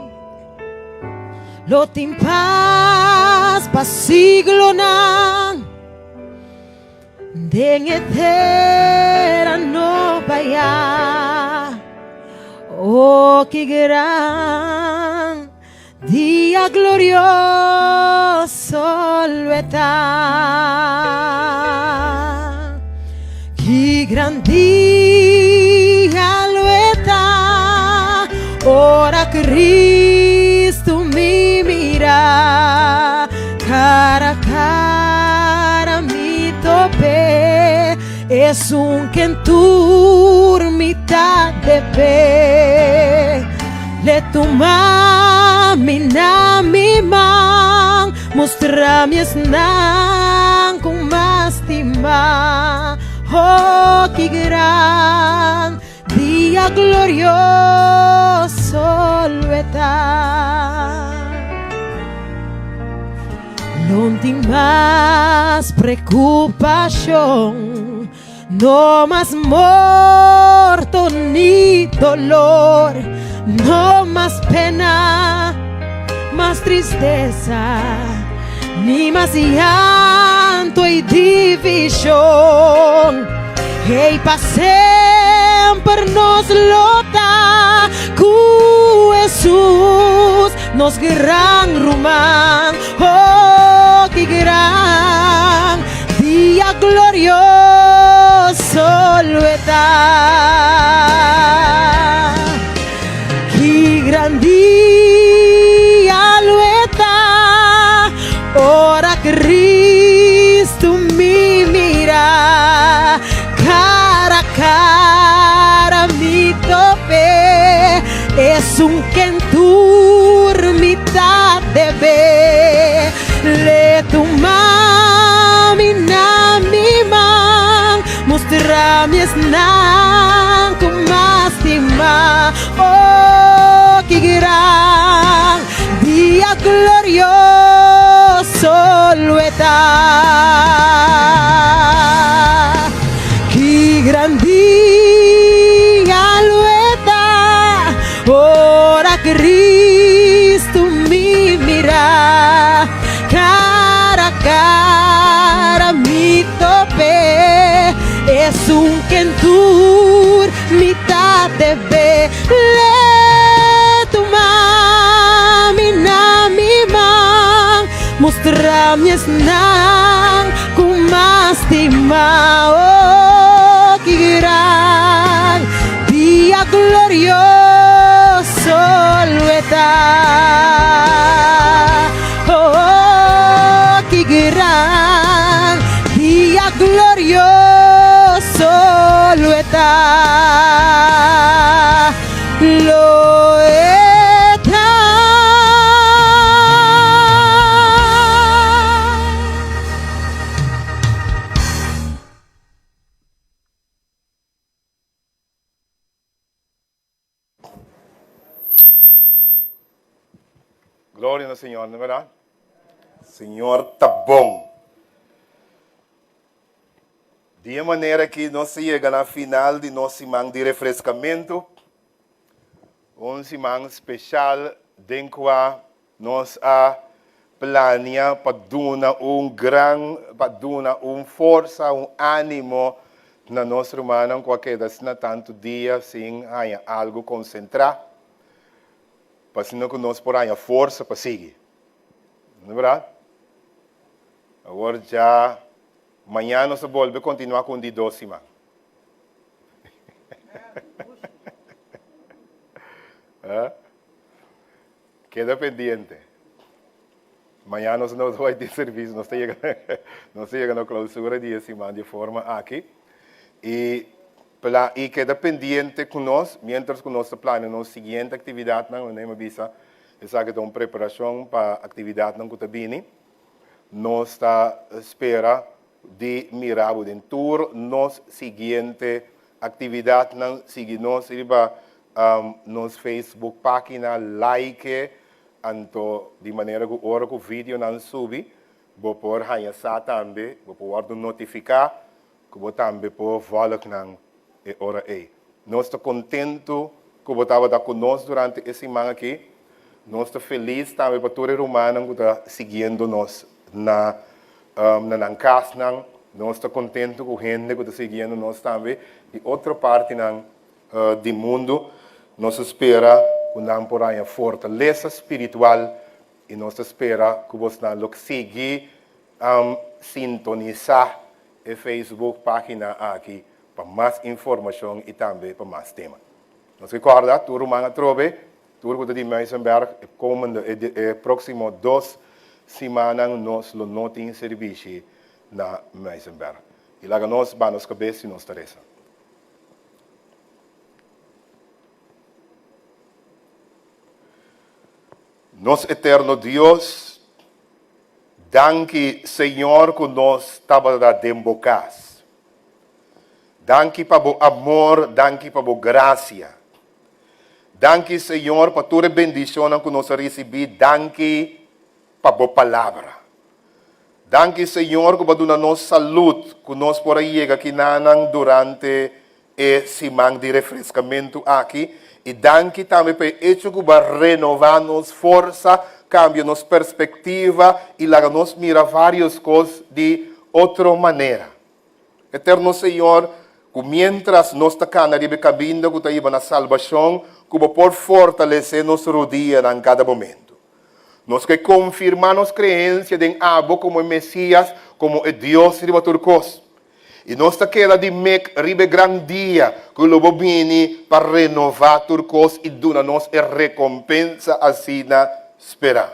Lo tin pas pa siglonan den e tera no baya. Oh, ki gran dia glorioso lo e ta! Ki gran dia lo e ta, ora Cristo mi mira, cara a cara mi tope. Esun ken tur mi ta debe. Le tuma mi na mi man, mustra mi esnan ku mas stima. Oh, ki gran dia glorioso lo e ta. No tin mas preocupacion, no mas morto ni dolor, no mas pena, mas tristeza, ni mas llanto y division. Hey, pa semper nos lo ta cu Jesús, nos gran ruman. Oh, ki gran dia glorioso lo e ta. Ki gran dia lo e ta, ora Cristo mi mira, cara a cara mi tope, esun ken tur mi ta debe. Le tuma mi na mi man, mustra mi esnan ku mas stima. Oh, ki gran dia glorioso lo e ta! Ki gran dia lo e ta, ora Cristo mi mira, cara a cara mi tope, esun ken tur mi ta debe. Le tuma mi na mi man, mustra mi esnan ku mas stima. Oh, ki gran dia glorioso lo e ta. Oh, ki gran dia glorioso lo e ta. Lo e ta. Gloria na Señor, no verdad? Señor ta bon. Di e manera aki nos ta yega na final di nos siman di refrescamento, un siman special den cua nos a plania pa duna un gran, pa duna un forsa, un animo na nos rumannan cu a keda asina tanto dia sin haña algo concentra, pa asina cu nos por haña forsa pa sigui. No berdad? Awor dja Mañan nos ta bolbe kontinuá ku un di dos siman. Keda pendiente. Mañan nos no ta bai tin servisio, nos ta yega nos ta yega na klousura di e siman di e forma aki. I pla i keda pendiente ku nos miéntras ku nos ta plania nos siguiente aktividatnan, manera mi a bisa esaki ta un preparashon pa aktividatnan ku ta bini. Nos ta spera di mira bo den tur nos siguiente actividadnan. Sigui nos riba nos Facebook pagina, like anto di manera cu ora cu videonan subi bo por haya sa tambe, bo por wordo notifica cu bo tambe por volg nan e ora ey. Nos ta contento cu bo tabata cu nos durante e siman aki. Nos ta feliz tambe pa tur e rumannan cu ta siguiendo nos na na nan casnan. Nos ta contento cu hende cu ta siguiendo nos tambe di otro partinan di mundo. Nos ta spera ku nan por haña fortalesa spiritual i nos ta spera ku bosnan lo sigui sintonisá e Facebook página aki pa mas informashon i tambe pa mas tema. Nos rekòrda tur ruman atrobe, tur ku ta di Muizenberg, e komende e próksimo dos simannan nos lo no tin sirbishi na Muizenberg. I laga nos ba nos kabes si nos ta resa. Nos eterno Dios, danki Señor ku nos tabata den bo kas. Danki pa bo amor, danki pa bo grasia. Danki Señor pa tur e bendishonnan ku nos a risibí, danki pa bo palabra. Danki Señor ku bo a duna nos salud ku nos por a yega kinanan durante e siman di refreskamentu aki i danki tambe pa e echo ku bo a renová nos forsa, kambia nos perspektiva i laga nos mira vários kos di otro manera. Eterno Señor, ku miéntras nos ta kana riba e kaminda ku ta hiba na salbashon, ku bo por fortalesé nos rudianan kada momentu. Nos ke konfirmá nos kreensia den abo komo e Mesías, komo e Dios riba tur kos. I nos ta keda di mek riba e gran dia ku lo bo bini pa renová tur kos i duna nos e rekompensa asina sperá.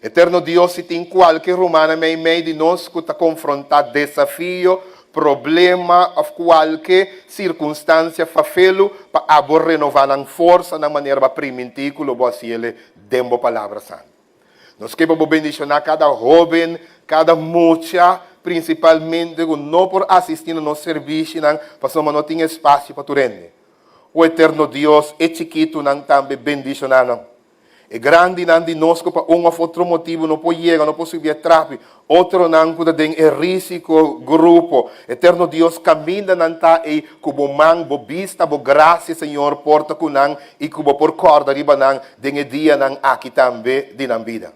Eterno Dios, si tin kualke rumannan meimei di nos ku ta konfrontá desafio, problema òf kualke sirkunstansia fafelu, pa abo renová nan forsa na manera bo a primintí ku lo bo hasi el den bo Palabra Santu. Nos ke pa bo bendishoná kada hóben, kada mucha, prinsipalmente ku no por asistí na nos servishinan pasobra no tin espasio pa tur hende. O Eterno Dios, e chikitunan tambe bendishoná nan. E grandinan di nos ku pa un òf otro motibu no por yega, no por subi e trapi, otronan ku ta den e rísiko grupo. Eterno Dios, kaminda nan ta ei, ku bo man, bo bista, bo grasia, Señor, por ta ku nan i ku bo por kòrda riba nan den e dianan aki tambe di nan bida.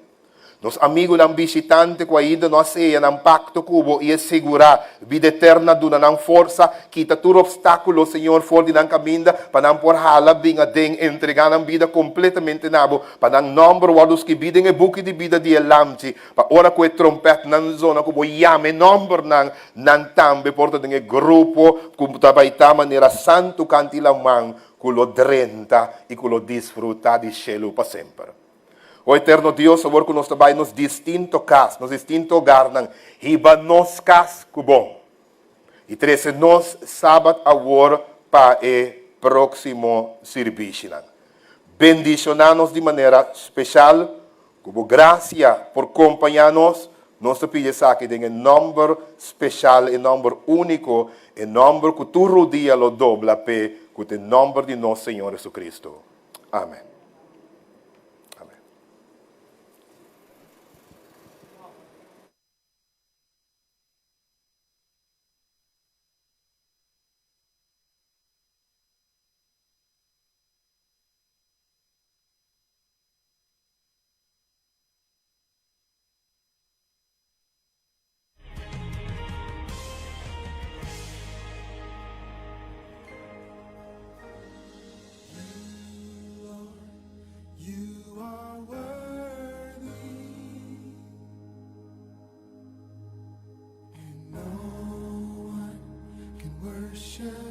Nos amigunan bishitante ku ainda no a seya nan pakto ku bo i e sigurá bida eterna, duna nan forsa, kita tur opstákulo, Señor, for di nan kaminda, pa nan por hala bin aden, entregá nan bida kompletamente na bo, pa nan nòmber wòrdu skibí den e buki di bida di e Lamchi, pa ora ku e trompètnan zona ku bo yama e nòmbernan, nan tambe por ta den e grupo ku ta bai ta manera santu kanti laman ku lo drenta i ku lo disfrutá di shelu pa semper. O Eterno Dios, awor ku nos ta bai nos distinto kas, nos distinto hogarnan, hiba nos kas ku bo i trese nos Sabat awor pa e próksimo sirbishinan. Bendishoná nos di manera speshal, ku bo grasia por kompañá nos. Nos ta pidi esaki den e nòmber speshal, e nòmber úniko, e nòmber ku tur rudia lo dobla p'e, ku ta e nòmber di nos Señor Jesucristo. Amen. Amen. Worship.